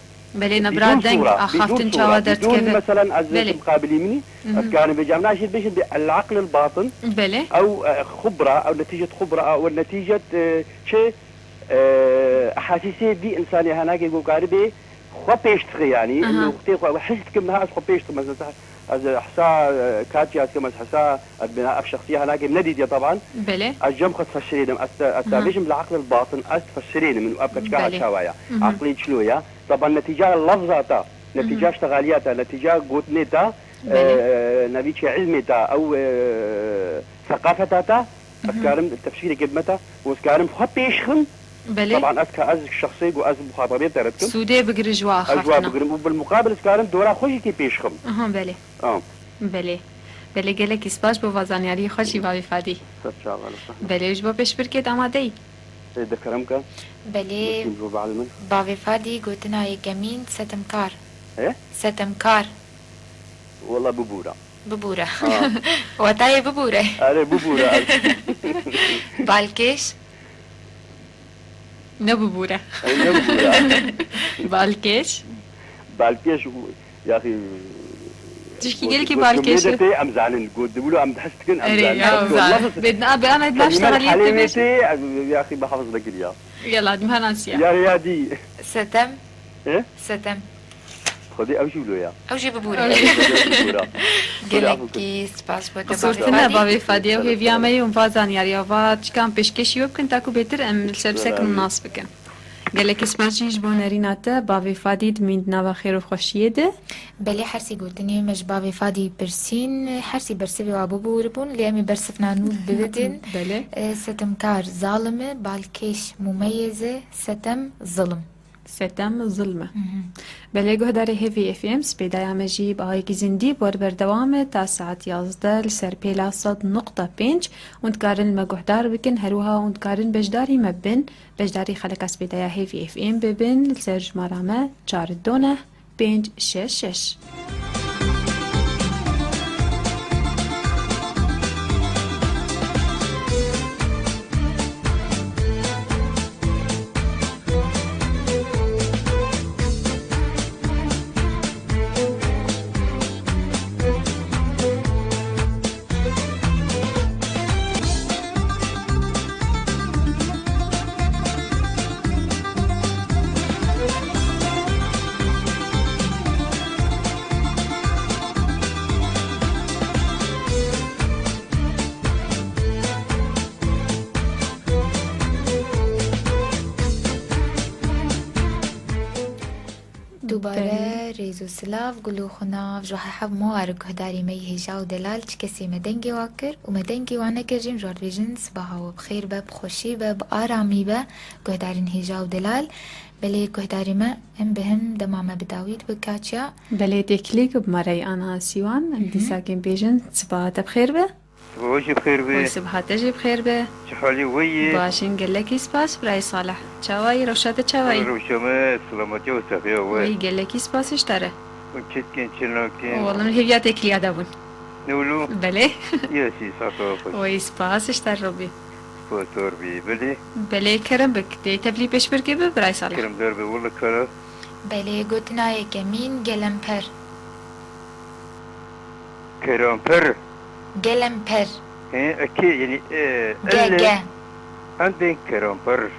Belê, nebra Bidûn deng, sûra, axaftin bidûn çawa sûra, bidûn derdikeve. Meselen ez Belê. muqabilî min î, Mhm. ez karim vê cem naşîr bêjin bi el-aql el-batin, Belê. ew, e, xubra, ew netîcet xubra, ew netîcet, e, çi, e, ehasîsê vî însanê henakê ku karibê xwe pêş dixe, yanî, Aha. û wextê xwe, his dikim niha ez xwe pêş dikim, ez, ez hisa, e, katiya dikim, ez hisa, ez bina ev şexsiya henakê nedîtiye taban. Belê. Ez cem xwe difesirênim, ez te, ez te Aha. bêjim li aql el-batin, ez difesirênim, min ev keçika Belê. çawa ya, Mhm. aqlê çilo ya. Taban netîca lafza ta, netîca Mhm. ştexaliya ta, netîca gotinê ta, Belê. e, navî çi ilmê ta, ew, e, seqafeta ta, ez Mhm. karim tefsîrekê bime ta, û ez karim xwe pêşxim. Belê. Taban ez ka ez şexsê ku ez muxatabê te re dikim. Sûdê bigiri ji wa Ez ji wa axaftina. bigirim û bil muqabil ez karim dora xwe jî tê pêşxim. Aha, belê. Am. Belê. Belê, gelekî spas bo va zanyariyê xweşî bavê Fadî. Ser çava li ser. Belê, ji bo pêşbirkê de amadeyî. Ê, de kerem ke. Belê. Gotin bo bal min. Bavê Fadî gotina yekemîn setemkar. He? Setemkar. Wela bibûra. Bibûre. Ha. Watayê bibûre. Erê, bibûre. Balkêş. Ne bibûre. Erê, ne bibûre. Balkêş. Balkêş û, yaxî, Tişkî got-, gelkî got balkêş jumlê de e. tê, em zanin. Got dibûlo, em dihis dikin, em Erê, zanin. ya, Got zan. lafz Bê dina, bê ana, kelîme dina li halê tê, ez, yaxî, me hefiz nekiriya. Yela, dima nasiya. Ya, ya dî. Setem. He? Setem. Xwedê ew jî wilo ya. Ew jî bibûre. Ew jî bibûre. Gelekî spas bo te Qisûrtine bavê Fadî. Bavê Fadî, ew hêviya me ye û va zanyariya va çikan pêşkêşî we bikin, taku bêtir em li ser bi sekin nas bikin. Gelekî spas jî ji bo nerîna te, bavê Fadî, dimîn di nava xêr û xweşiyê de. Belê, hersî gotinê me ji bavê Fadî pirsîn, hersî bersivê wa bibûribûn, lê em ê bersivna nû bibidin. Belê. E, setemkar, zalim e, balkêş, mumeyez e, setem, zilim. Setem, zilm e. Mhm. Belê guhdarê Hêvî F M, spêdaya me jî bi awayekî zindî bi we re berdewam e ta saet yazdeh li ser pêla sed nokta pênc hûn dikarin li me guhdar bikin, her wiha hûn dikarin beşdarî me bibin, beşdarî xeleka spêdaya Hêvî F M bibin li ser jimara me çar du neh pênc şeş şeş. Dubare Belê. Rêz û silav, gul û xunav ji we hev mubarik guhdarî me yê hêja û delal, çi kesê me dengê wa kir û me dengê wa nekir jî, em ji we dibêjin sibaha we bi xêr be, bi xweşî be, bi aramî be, guhdarên hêja û delal. Belê guhdarî me, em bi him dema me bi dawî dibe kaçiya. Belê têkilî ku bi me re ana Sîwan, em Mhm. dîsa kêm bêjin sibaha te bi xêr be. Siba we jî bi xêr be. Wê sibaha te jî bi xêr be. Çi halê we ye? Baş in, gelekî spas, birayê Salih. Çawa yî, rewşa te çawa yî? Rewşa me, silametî û saxiya we. Wê gelekî spas ji te re. Hûn çi dikin, çi nakin? Wele min hêviya têkiliya de bûn. Ne wilo? Belê. Yesî, sax û xweş. Wê spas ji te re bî. Spas û bî, belê. Belê, kerem bik. Dê tevlî pêşbirkê bi, birayê Salih. Kerem dar be, wele kara. Belê, gotina yekemîn, gelemper. Keramper. Gelemper. He, eke, yani, e, Ge, elle. Ge. Em bên keramper. Ke-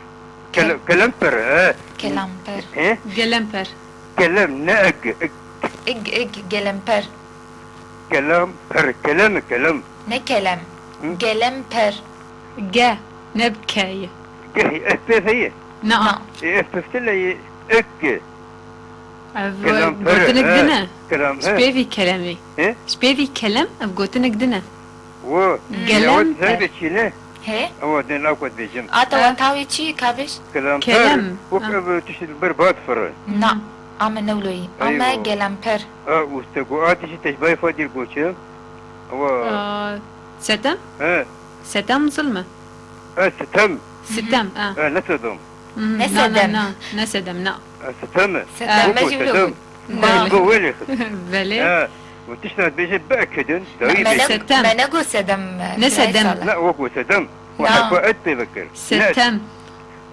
Kele-, kelemper, he. Kelamper. He? Gelemper. Kelem, ne eg, eg. Ig, ig, gelemper. Kelamper, kelem, kelem. Ne kelem. Hı? Gelemper. Ge, ne bi ke ye. Ge, eh, pê heye. Na. Na. E, eh, pê tile ye, eg. Ev Kelam gotinek pere, he. Din e. Kelam, he. Ji pê vî kelemê. He? Ji pê vî kelem ev gotinek din e. Wo. Gelem ya, per. Zerbe çi ne? He? Ewa din, ew ku dibêjim. Ata, he, weta wê çi ye, ka bêj? Kelam per. Kelem. Wek, ha, ev tişt li ber ba difire. Na. Ame newloyî. Ame eywa. Gelemper. Ha, û te got, a tiştî te ji bayê Fadî goçe. Ewa. Aa, setem? He. Setem zilm e. E, sitem. Sitem, ha. E, ne sedem. Mhm, ne na, na, sedem. Na, ne sedem, na. E, sitem e. Sedem, e. Wek me jî wilo got. Na. Ji bo wê lê xist. Belê. E, û tişta dibêje biekidin, dawî bêjin. Setem. Me negot sedem, e, ne sedem. Salih. Ne, wek got sedem. Na. Û herfa et pê vekir. Setem.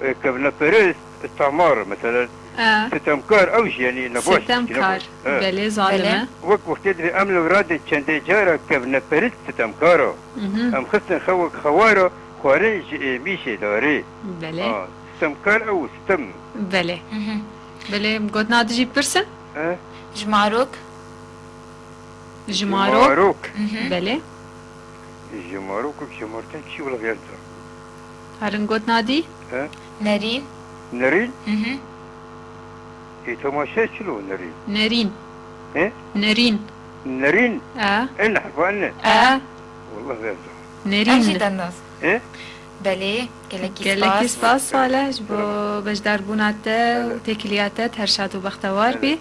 E, kevneperist, istemar, mesela. E. Sitemkar, ew jî, yani, ne baş. Sitemkar, e. Belê, zalim e. Belê. Wek wextê divê em li viradê çendê cara kevneperist, sitemkar o. Mhm. Em xistin xew wek xewara xwarin ji êmîşê darê. Belê. Ha, sitemkar ew sitem. Belê. Mhm. Belê, gotina dijî pirsin? He? Ji marok. Ji marok. Ji marok. Mhm. Belê. Ji marok, ji martin çi wila vêrda? Herin gotina dî? He? Nerîn. Nerîn? Mhm. Ê, temaşe çilo nerîn? Nerîn. He? Nerîn. Nerîn? E. En herfa en e? E. Wallah vêrda. Nerîn. Em jî dendaz. He? Belê, gelekî spas. Gelekî spas, Salih, ji bo beşdarbûna te û têkiliya te, her şad û bextewar bî.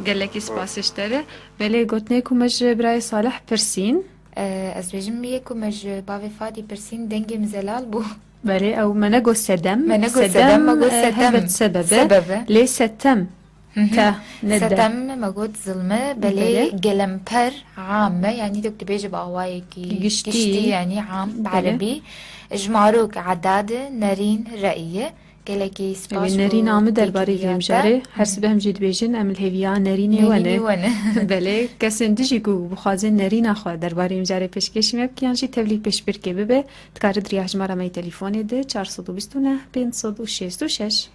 Gelekî spas ji te re. Belê, gotinê ku me ji birayê Salih pirsîn. E, ez bêjim yê ku me ji bavê Fadî pirsîn, dengê min zelal bû. Belê, ew me negot sedem. Me negot sedem, me got e, setem. Helbet sebeb e. Sebeb e. Lê setem. Hı hı. Te, ne de. Setem me got zilme, belê. Belê. Gelemper am e, yanî dok dibêje bi awayekî giştî. Giştî, yanî am, bi erebî. Belê. Ji marok edad e, nerîn re'î ye. Gelekî spas. Ew ê nerîna min derbarê vê mijarê. Her sibe em jî dibêjin, em li hêviya nerînê we ne. Nerînê we ne. Belê, kesên dijî ku bixwazin nerîna xwe derbarê mijarê pêşkêşî me bike yan jî tevlî pêşbirkê bibe, dikare di riya hejmara me yê telîfonê de çar sed û bîst û neh pênc sed û şêst û şeş.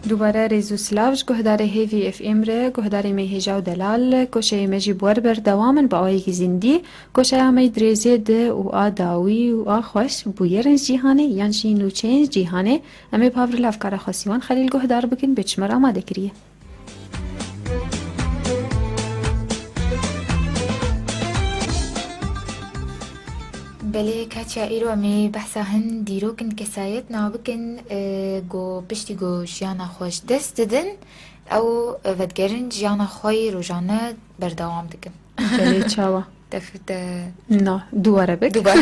Dubare rêz û silav ji guhdarê Hêvî F M re, guhdarê me hêja û delal, koşeyê me jî bi we re berdewam in bi awayekî zindî. Koşeya me yê dirêzê de û a dawî û a xweş, bûyerên ji cîhanê yan jî nûçeyên ji cîhanê, em ê bi havrilavkara xwe Sîwan Xelîl guhdar bikin, bê ji me re amade kiriye. Belê, keça îro em ê behsa hin dîrokin kesayet na bikin, e, ku piştî ku jiyana xwe ji dest didin, ew, e, vedigerin jiyana xwe yê rojane berdewam dikin. Belê, çawa? Te, te... Na, dubare bik. Dubare.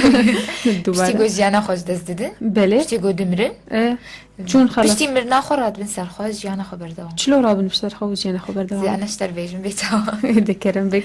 Dubare. Piştî ku jiyana xwe ji dest didin. Belê. Piştî ku dimirin. E, çûn xelas. Piştî mirina xwe radibin ser xwe, jiyana xwe berdewam. Çilo rabin ser xwe û jiyana xwe berdewam? Ziyane ji te re bêjim bê çawa. De kerem bik.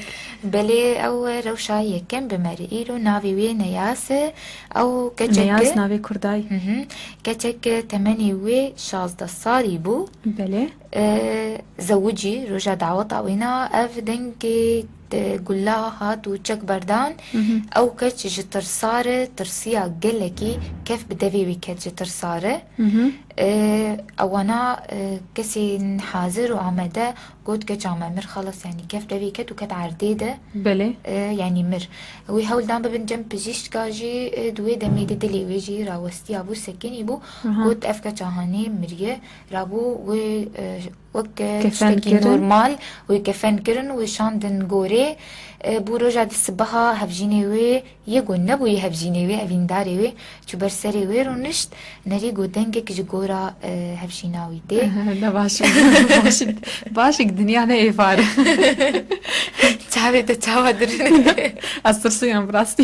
Belê, ew rewşa yekem bi me re îro navê wê Neyaz e. Ew keçek... Neyaz navê kurdayî. Hı hı. Keçek temenê wê şazdeh salî bû. Belê. E, zewicî, roja daweta wîna, ev dengê, e, gula hat û çek berdan. Mhm. Ew keç ji tirsa re, tirsiya gelekî kef bi devê wî ket ji tirsa re. Mhm. E, ewana, e, kesên hazir û amade got, keça me mir, xelas, yanî keft devê ket û ket erdê de. Belê. E, yanî mir. Wî hewl dan bibin cem pijîşka jî, e, di wê demê de dilê wê jî rawestiya bû, sekinî bû. Aha. Got, ev keça hanê miriye. Rabû wê, e, wek, e, Kefen tiştekî kirin. normal wê kefen kirin, wê şandin gorê. E, bû roja di sibeha hevjînê wê yê ku nebûyî hevjînê wê, evîndarê wê, çû ber serê wê rûnişt, nerî ku dengek ji gora, e, hevjîna wî tê. Ne baş, baş, baş, dinya ne êvar. Çavê te çawa dirin. Ez tirsiyam bi rastî.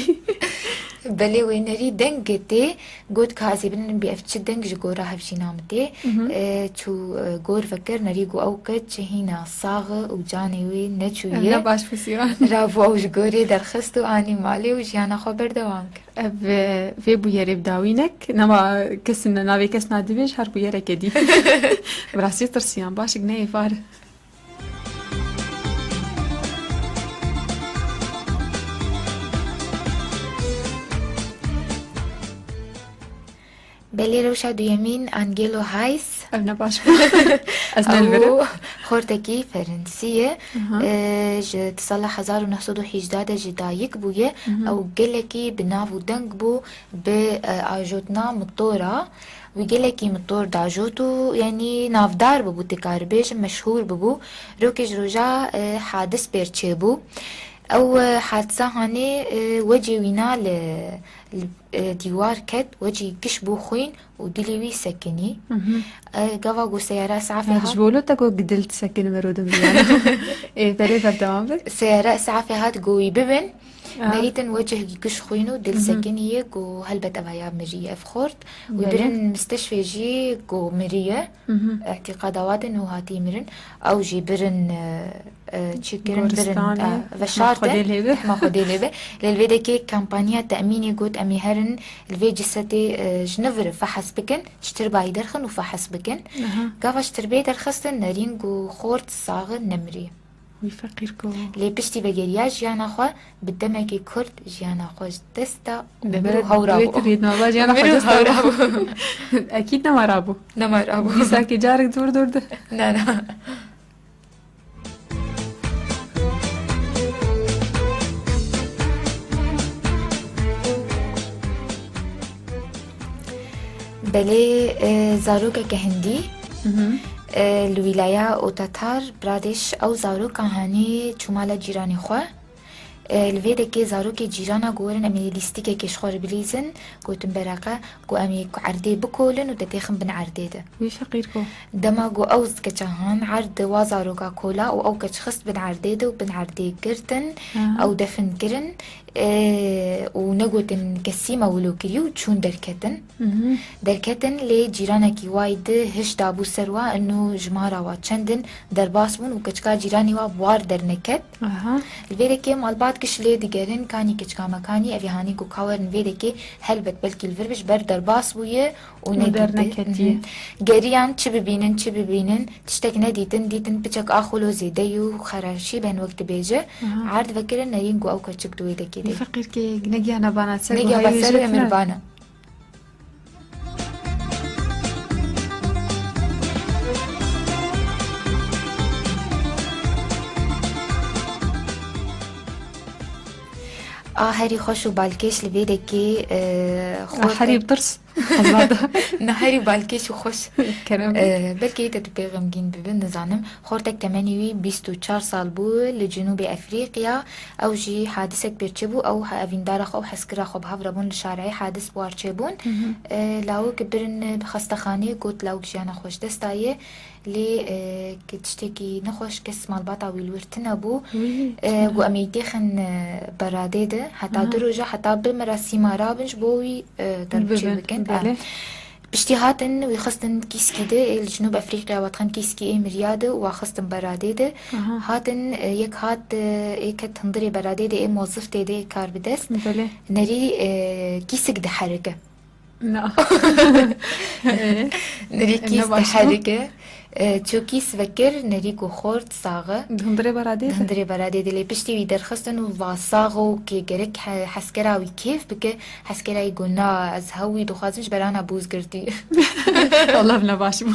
Belê wê nerî dengê tê, got, ka ez ê binirim bî ev çi deng ji gora hevjîna min tê. Mhm. E, çû, e, gor vekir, nerî ku ew ket çi hîna sax û canê wê neçûye. Ne baş pisiyan. Rabû ew ji gorê derxist û anî malê û jiyana xwe berdewam kir. Ev, e, vê bûyerê bi dawînek, nema kes ne, navê kes nadibêj, her bûyereke dî. Bi rastî tirsiyan, başik ne êvar. Belê rewşa duyemîn Angelo Hayes. Ev ne baş bû. Ez ne li vir im. Ew xortekî Ferensî ye. Aha. E, ji sala hezar û neh sed û hejdeh de ji dayik bûye. Mhm. Ew gelekî bi nav û deng bû bi, e, ajotina motora. Wî gelekî motor dajot û, yanî, navdar bibû, dikaribêjin meşhûr bibû. Rokê ji roja, e, hadis pêr çêbû. Ew, e, hadisa hanê, e, wecê wîna li, li, e, dîwar ket, wecî giş bû xwîn û dilê wî sekinî. Mhm. E, gava ku seyara isafê Eh, hat. Ji bo te ku dil disekine mero dimriyana. Ê, belê berdewam be. Seyara isafê hat ku wî bibin. Ah. Merîtin wecih giş xwîn û dil Mhm. sekinî ye ku helbet eva ya mirî ev xort. Wî Belê. birin misteşfê jî ku mirî ye. Mhm. Îtîqada wa de nû hatî mirin. Ew jî birin, e, e, çi kirin, birin, Goristanê, e, veşarte. Rehma Xwedê lê be. Rehma Xwedê lê be. Lê li vê dekê kampanya temînê got, em ê herin li vê cisetê, e, ji nû re fehes bikin, ji tirbayî derxin û fehes bikin. Aha. Gava ji tirbê derxistin, nerîn ku xort sax in, nemirî. Wî feqîr ku. Lê piştî vegeriya jiyana xwe, bi demekê kurt jiyana xwe ji dest da û mir û hewra bû. Mir û hewra bû. Ekîd nema rabû. Nema rabû. Dîsakê carek dûr dûr de. Na, na. Belê, e, zarokeke hindî, Mhm. e, li wîlaya Uttar Pradesh, ew zaroka hanê çû mala cîranê xwe. E, li vê dekê zarokê cîrana ku werin em ê lîstikekê ji xwe re bilîzin, gotin bereqe, ku em ê ku erdê bikolin û te têxin bin erdê de. Wî feqîr ku. Dema ku ew keça han erd wa zaroka kola û ew keç xist bin erdê de û bin erdê girtin, Aha. ew defin kirin, e, û negotin kesî me wilo kiriye û çûn derketin. Mhm. Derketin lê cîranekî wa yî di hiş dabû ser wa, ino jimara wa çend in, derbas bûn û keçika cîranê wa bi war derneket. Aha. Li vê dekê malbat giş lê digerin, kanî keçika me kanî, ev ê hanî ku ka werin vê dekê, helbet belkî li vir bi ji ber derbas bûye û Û nedîtin. derneketiye. Mhm. Geriyan çi bibînin, çi bibînin, tiştek nedîtin, dîtin piçek ax wilo zêde yû xeraşî ben wek dibêje. Aha. Erd vekirin nerîn ku ew keçik di wê dekê de. Feqîrkê negiyana bana ser Negiyana ser emir bana. A herî xweş û balkêş li vê dekê, e, A xorte- herî bi tirs. Xezmata. Na herî balkêş û xweş. Kerem. E, belkî te tu pê xemgîn bibe, nizanim. Xortek temenî wî bîst û çar sal bû, li Cinûbê Efrîqiya. Ew jî hadisek pêr çêbû, ew he-, evîndara xwe û heskira xwe bi hev re bûn, li şareyê hadis bi war çêbûn. Mhm. E, lawik birin xestexanê, got lawik jiyana xwe ji dest daye. Lê, e, ki tiştekî nexweş kes malbata wî li wir tune bû. Wî, E, tune. Got em ê têxin, e, beradê de, heta Aha. du roja, heta bi merasîma rabin ji bo wî, e, derbçî Bibin, bikin. belê. E, piştî hatin, wî xistin kîskî de, ê li Cinûb Efrîqiya we dixin kîskî ê miriya de û wa xistin beradê de. Aha. Hatin, e, yek hat, e, ê ket hundirê beradê de, ê mozif tê de, ê kar bi dest. Belê. Nerî, e, kîsik diherike. Na. Nerî kîs diherike. E, çû kîs vekir, nerî ku xort saxe. Di hundirê beradê de. Di hundirê beradê de lê piştî wî derxistin û va sax û kê gerek he-, heskera wî kêf bike, heskera wî got na, ez hew wî dixwazim ji berana bûz girtî. Allah bine baş bû.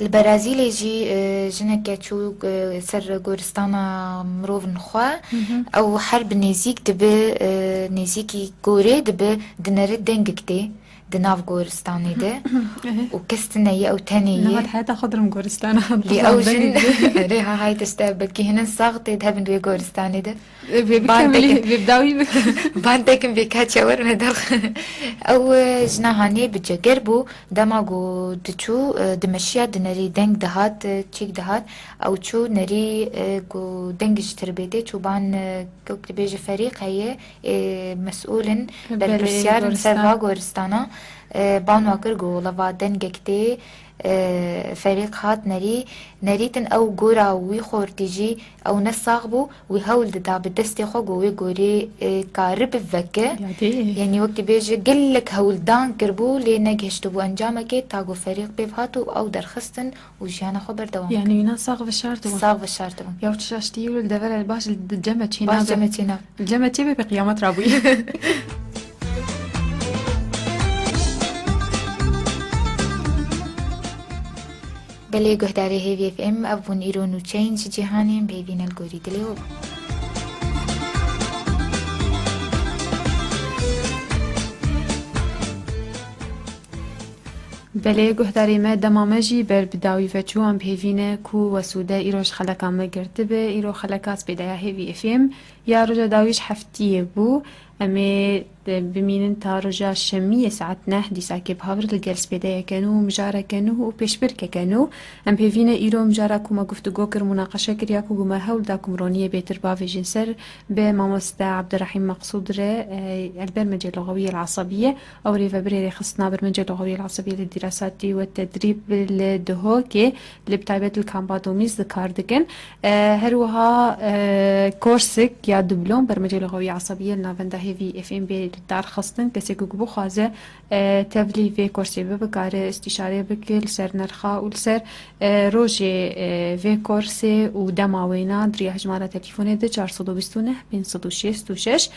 Li Berazîlê jî, e, jineke çû, e, ser goristana mirovin xwe. Ew her bi nêzîk dibe, e, nêzîkî gorê dibe, dinere dengik tê di nav goristanê de. Û kes tune ye, ew tenê ye. Niha di heyata xwe dirim goristana. Lê ew jin rê ha hayt işte belkî hinin sax tê dihevin di wê goristanê de. Vê bikim lê, vê bi dawî bikim. Bandekim vê kaçya wer me derx. Ew, e, jina hanê bi ceger bû. Dema ku diçû, e, dimeşiya dinerî deng dihat, e, çîk dihat. Ew çû nerî, e, ku deng ji tirbê tê çû ban, e, wek dibêje ferîq heye, e, mesûl in, berpirsiyar in ser va goristana. E, ban wa kir ku leva dengek tê, e, ferîq hat nerî, nerîtin ew gora wî xortî jî ew ne sax bû, wî hewl dida bi destê xwe ku wê gorê, e, karibe veke. Ya dê. Yanî wek dibêje gelek hewldan kiribû lê negihiştibû encamekê ta ku ferîq pêv hat û ew derxistin û jiyana xwe berdewam kir. Yanî wîna sax veşartibû. Sax veşartibû. Ya çi şaştî û li devera baş li cem me çê nabe. Baş cem me çê nabe. Li cem me çê be, be qiyamet rabûyî. Belê guhdarê Hêvî F M, ev bûn îro nûçeyên ji cîhanê, em bi hêvî ne li gorî dilê we bûn. Belê guhdarê me, dema me jî ber bi dawî ve çû, em bi hêvî ne ku we sûde îro ji xeleka me girtibe. Îro xeleka spêdeya Hêvî F M ya roja dawî ji heftiyê bû. Em ê, e, bimînin ta roja şemiyê saet neh, dîsakê bi hav re li gel spêdeyeke nû, mijareke nû û pêşbirkeke nû. Em pêvî ne îro mijara ku me guftûgo kir, munaqeşe kir ya ku me hewl da ku mironiyê bêtir bavêjin ser bi mamoste Abdurrahîm Meqsûd re, e, li ber Mecê Luxewî El Asebiye. Ew rêvebirê rêxistina bermecê Luxewî El Asebiye li Dîrasatî we Tedrîb li Duhokê, li bi taybet li Kamba Domîz di kar dikin. E, her wiha, e, korsik ya diblom bermecê Luxewî Asebiye li navenda Hêvî F M bê darxistin. Kesê ku bixwaze, e, tevlî vê korsê bibe, bikare îstîşare bike li ser nirxa û li ser, e, rojê, e, vê korsê û dema wêna di riya hejmara telîfonê de çar sed û bîst û neh pênc sed û şêst û şeş.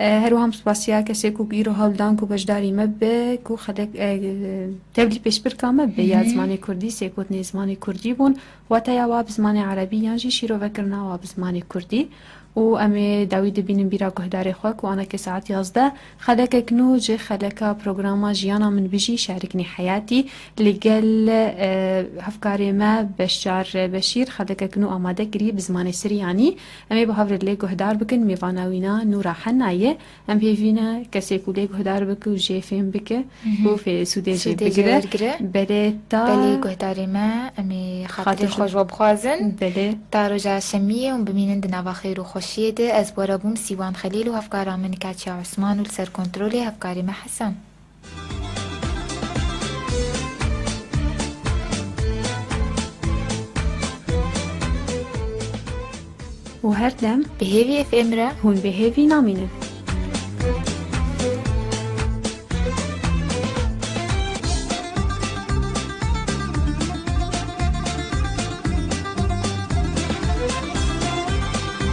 E, her wiha em spasiya kesê ku îro hewl dan ku beşdarî me be, ku xelek, e, tevlî pêşbirka me be ya Hı hı. zimanê kurdî, sêkotnê zimanê kurdî bûn, wateya wa bi zimanê erebî yan jî şîrovekirina wa bi zimanê kurdî. Û em ê dawî dibînin bîra guhdarê xwe ku aneke saet yazdeh xelekek nû ji xeleka programa Jiyana Min Bijî Şariknî Heyatî li gel, e, hevkarê me Beşar Beşîr xelekek nû amade kirî bi zimanê Siryanî. Em ê bi hev re lê guhdar bikin, mêvana wîna Nûra Hena ye. Em hêvî ne kesê ku lê guhdar bike û jê fêm bike Mhm. û fê sûdê jê Sûdê jê bigire. wergire. Belê ta Belê guhdarê me, em ê xatirê Xatir xwe ji we bixwazin. Belê. Ta roja şemiyê hûn bimînin di nava xêr û xweşiyê de. Ez bi we re bûm Sîwan Xelîl û hevkara min Katya Osman û li ser kontrolê hevkarê me Hesen. Û her dem Bi hêvî F M re hûn bi hêvî namînin.